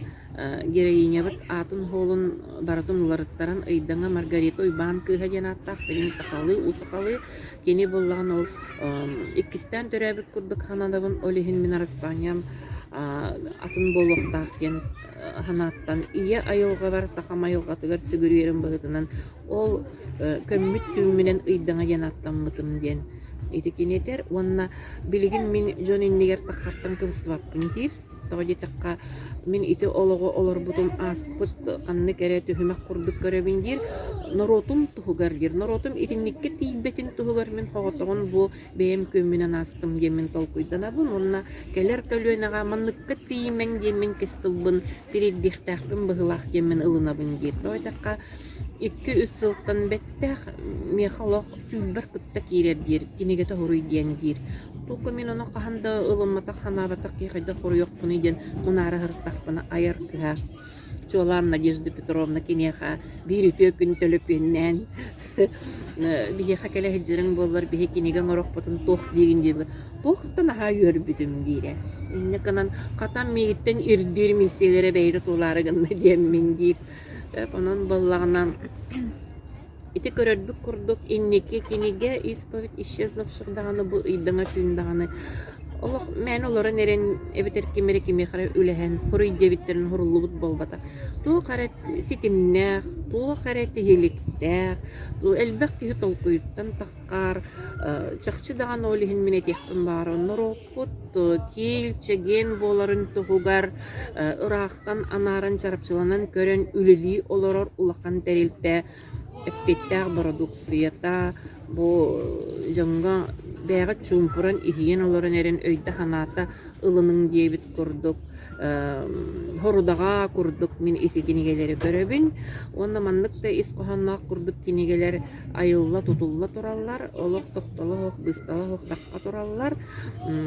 героинябыт аатын-суолун барытын уларыттаран Ыйдаҥа Маргарита Уйбаан кыыһа диэн ааттаах билигин сахалыы, уу сахалыы кини буоллаҕына ол иккистээн төрөөбүт курдук сананабын, ол иһин мин араспаанньам атын буолуохтаах диэн санааттан ийэ айылҕабар сахам айылҕатыгар сүгүрүйэрим быһыытынан Ол көммүт түүммүнэн ыйдаҥа диэн ааттаммытым диэн ити кини этэр уонна билигин мин дьон иннигэр таххартан кыбыстыбаппын диир. Тоҕо диэтэххэ, мин ити олоҕу олорбутум ааспыт ханнык эрэ түһүмэх курдук көрөбүн диир. Норуотум туһугар диир. Норуотум итинниккэ тиийбэтин туһугар мин соҕотоҕун бу бэйэм күөммүнэн аастым диэммин толкуйданабын уонна кэлэр көлүөнэҕэ манныкка тиийимэҥ диэммин кэс тылбын тириэрдиэхтээхпин быһыылаах диэммин ылынабын диир. Тоҕо диэтэххэ, Икки-үс сылтан бэттэх миэхэ олох түүлбэр кытта киирэр диир, кинигэтэ хоруй диэн диир. Тука мин ону хаһан да ылымматах, санаабатах киһи хайдах хоруйуохпунуй диэн мунаара сырыттахпына айар кыһа. Чуолаан Надежда Петровна киниэхэ биир үтүө күн төлөпүөннээн биһиэхэ кэлэ сылдьарыҥ буоллар биһи кинигэ оҥоруохпутун туох диигин диэбит туох да наһаа үөрбүтүм диирэ. Инньэ гынан хатан миигиттэн ирдиир миссиялэрэ бэйэтэ туолаары гынна диэммин диир. Онон буоллаҕына ити көрөрбүт курдук инники кинигэ «Исповедь исчезнувших» даҕаны бу ыйдаҥа түүн даҕаны олох мээнэ олорон эрэн эбэтэр ким эрэ кимиэхэ эрэ үлэһэн хоруй диэбиттэрин суруллубут буолбата. Туох эрэ ситимнээх, туох эрэ тиһиликтээх, элбэх киһи толкуйуттан таххар, чахчы даҕаны ол иһин мин этиэхпин баара норуот киил, чэгиэн буоларын туһугар ыраахтан анааран чарапчыланан көрөн үлэлии олорор улахан тэрилтэ эппиэттээх бородууксуйата бу дьоҥҥо бэйэҕит чуумпуран иһийэн олорон эрэн өйдө-санаата ылыныҥ диэбит курдук хорудаҕа курдук мин ити кинигэлэри көрөбүн уонна маннык да ис хоһоонноох курдук кинигэлэр айылла тутулла тураллар олох тохтоло суох быыстала суох тахха тураллар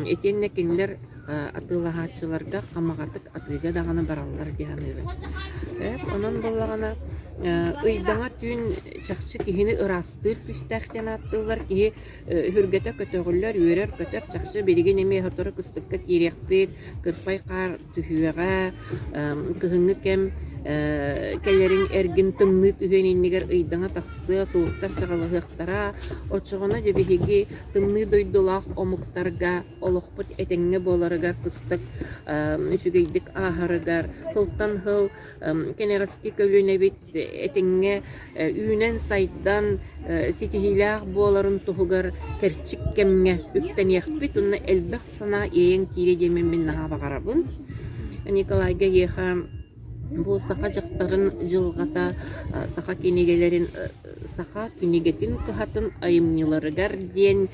итиэннэ кинилэр атыылаһааччыларга хамаҕатык атыыга даҕаны бараллар дии саныыбын. Онон буоллаҕына ыйдаҥа түүн чахчы киһини ыраастыыр күүстээх диэн ааттыыллар. Киһи өһүргэтэ көтөҕүллэр, үөрэр-көтөр. Чахчы билигин эмиэ сотору кыстыкка киириэхпит, кырпай хаар түһүөҕэ, кыһыҥҥы кэм кэлэрин эргин тымныы түһүөн иннигэр ыйдаҥа тахсыа, сулустар чаҕылыһыахтара. Оччоҕуна дьэ биһиги тымныы дойдулаах омуктарга олохпут этэҥҥэ буоларыгар кыстык үчүгэйдик ааһарыгар сылтан сыл кэнэҕэски көлүөнэбит этэҥҥэ үүнэн-сайдан ситиһиилээх буоларын туһугар кэрчик кэмҥэ үктэниэхпит уонна элбэх санаа иэйэн киириэ диэммин мин наһаа баҕарабын. Николайга эйиэхэ. Бу саха дьахтарын дьылҕата саха кинигэлэрин саха кинигэтин кыһатын айымньыларыгар диэн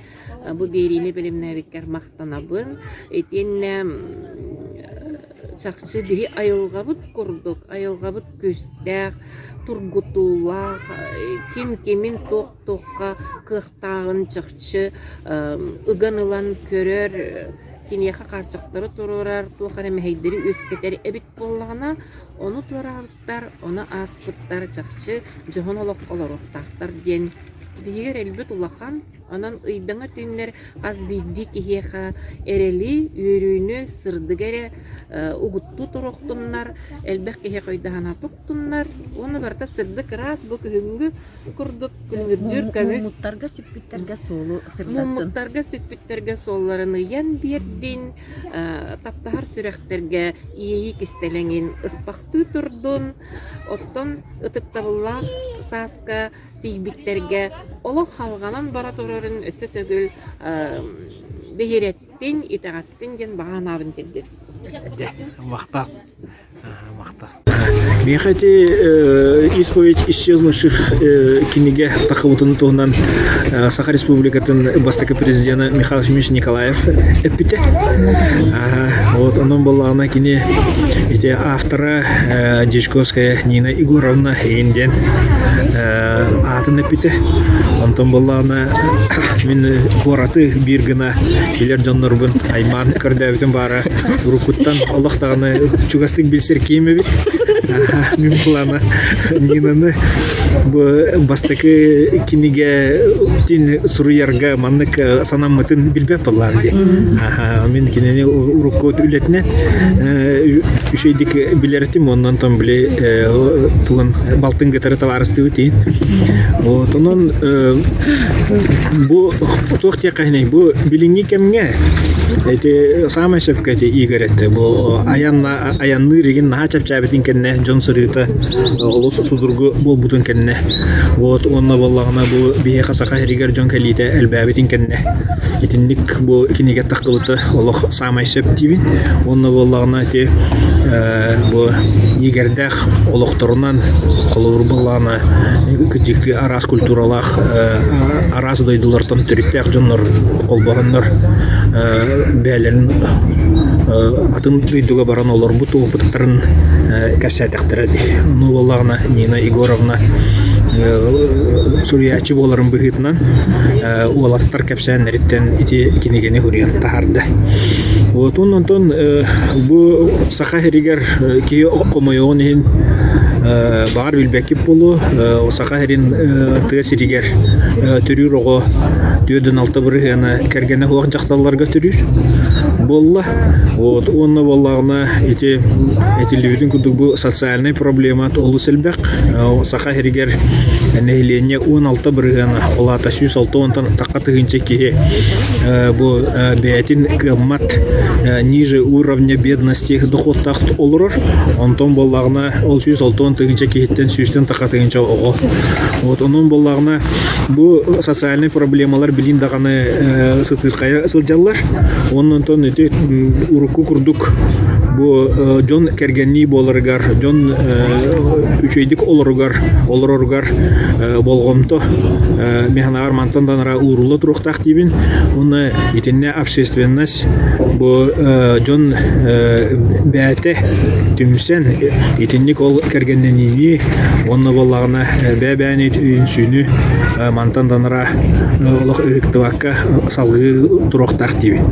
бу биэриини бэлэмнээбиккэр махтанабын. Итиэннэ чахчы биһи айылҕабыт курдук, айылҕабыт күүстээх, тургутуулаах, ким кимин туох туохха кыахтааҕын чахчы ыган ылан көрөр, киниэхэ хаарчахтары туруорар, туох эрэ мэһэйдэри үөскэтэр эбит буоллаҕына, ону туораабыттар, ону ааспыттар чахчы дьоһун олох олоруохтаахтар диэн биһиги эрэлбит улахан. Онон ыйдаҥа түүннэр хас биирдии киһиэхэ эрэли, үөрүүнү, сырдыгы эрэ угуттуу туруохтуннар, элбэх киһиэхэ өйдөһөн туттуннар уонна барыта сырдык ыраас бу күһүҥҥү курдук күлүмүрдүүр көмүс Муммуттарга сүппүттэргэ суолу сырдаттын. Муммуттарга сүппүттэргэ суолларын ыйан биэрдин, таптаһар сүрэхтэргэ иэйии кистэлэҥин ыспахтыы турдун, оттон ытыктабыллаах сааска тиийбиттэргэ олох халҕанан бара турарын өссө төгүл биһирэттин, итэҕэттин диэн баҕа санаабын тиэрдэбин. Махтал. Махтал. Миэхэ ити «Исповедь исчезнувших» кинигэ тахыбытын туһунан Саха Республикатын бастакы президена Михаил Ефимович Николаев эппитэ. Вот онон буоллаҕына кини ити автора Дьячковская Нина Егоровна эйин диэн аатын эппитэ. Онтон буоллаҕына мин куораты биир гына билэр дьоннорбун аймаан көрдөөбүтүм баара уруккуттан олох даҕаны чугастык билсэр киим эбит. Мин былаана Нинаны бу бастакы кинигэ тин суруйарга маннык санаммытын билбэт буоллаам дии. Мин кинини урукку үлэтинэн үчүгэйдик билэр этим, онон тон били тугун балтын кытары табаарыстыбыт иин. Вот онон бу туох диэххэ бу билиҥҥи кэмҥэ ити саамай сөпкө ити Игорь этте бу айанна айанныыр игин наһаа чэпчээбитин кэннэ дьон сырыыта олус судургу буолбутун кэннэ вот уонна буоллаҕына бу биһиэхэ саха сиригэр дьон кэлиитэ элбээбитин кэннэ итинник бу кинигэ таххыбыта олох саамай сөп диибин уонна буоллаҕына ити бу Игорьдээх олохторунан холобур буоллаҕына кырдьыктыы араас культуралаах араас дойдулартан төрүттээх дьоннор холбоһоннор бэйэлэрин атын дойдуга баран олорбут опыттарын кэпсээтэхтэрэ дии. Ону буоллаҕына Нина Егоровна суруйааччы буоларын быһыытынан уолаттар кэпсээннэриттэн ити кинигэни суруйан таһаарда. Вот онтон бу Саха сиригэр киһи хомойуоҕун иһин баҕар билбэккит буолуо Саха сирин тыа сиригэр төрүүр оҕо 46 бырыһыана кэргэнэ суох дьахталларга төрүүр буолла. Вот уонна буоллаҕына ити этиллибитин курдук бу социальнай проблема олус элбэх. Саха сиригэр нэһилиэнньэ 16 бырыһыана, ол аата 160 тахха тыһыынча киһи бу бэйэтин кыаммат ниже уровня бедности дохуоттаах олорор. Онтон буоллаҕына ол 160 тыһыынча киһиттэн сүүстэн тахха тыһыынча оҕо. Вот онон буоллаҕына бу социальнай проблемалар билин даҕаны сытыырхайа сылдьаллар. Онон ити урукку курдук бу дьон кэргэннии буоларыгар, дьон үчүгэйдик олоругар, олороругар болҕомто механаар мантан данара уурулла туруохтаах диибин. Уонна итиннэ общественность бу дьон бэйэтэ түмсэн итинник ол кэргэннэниини уонна буоллаҕына бэйэ-бэйэни үҥсүүнү мантан данара олох ыһыктыбакка салгыы туруохтаах диибин.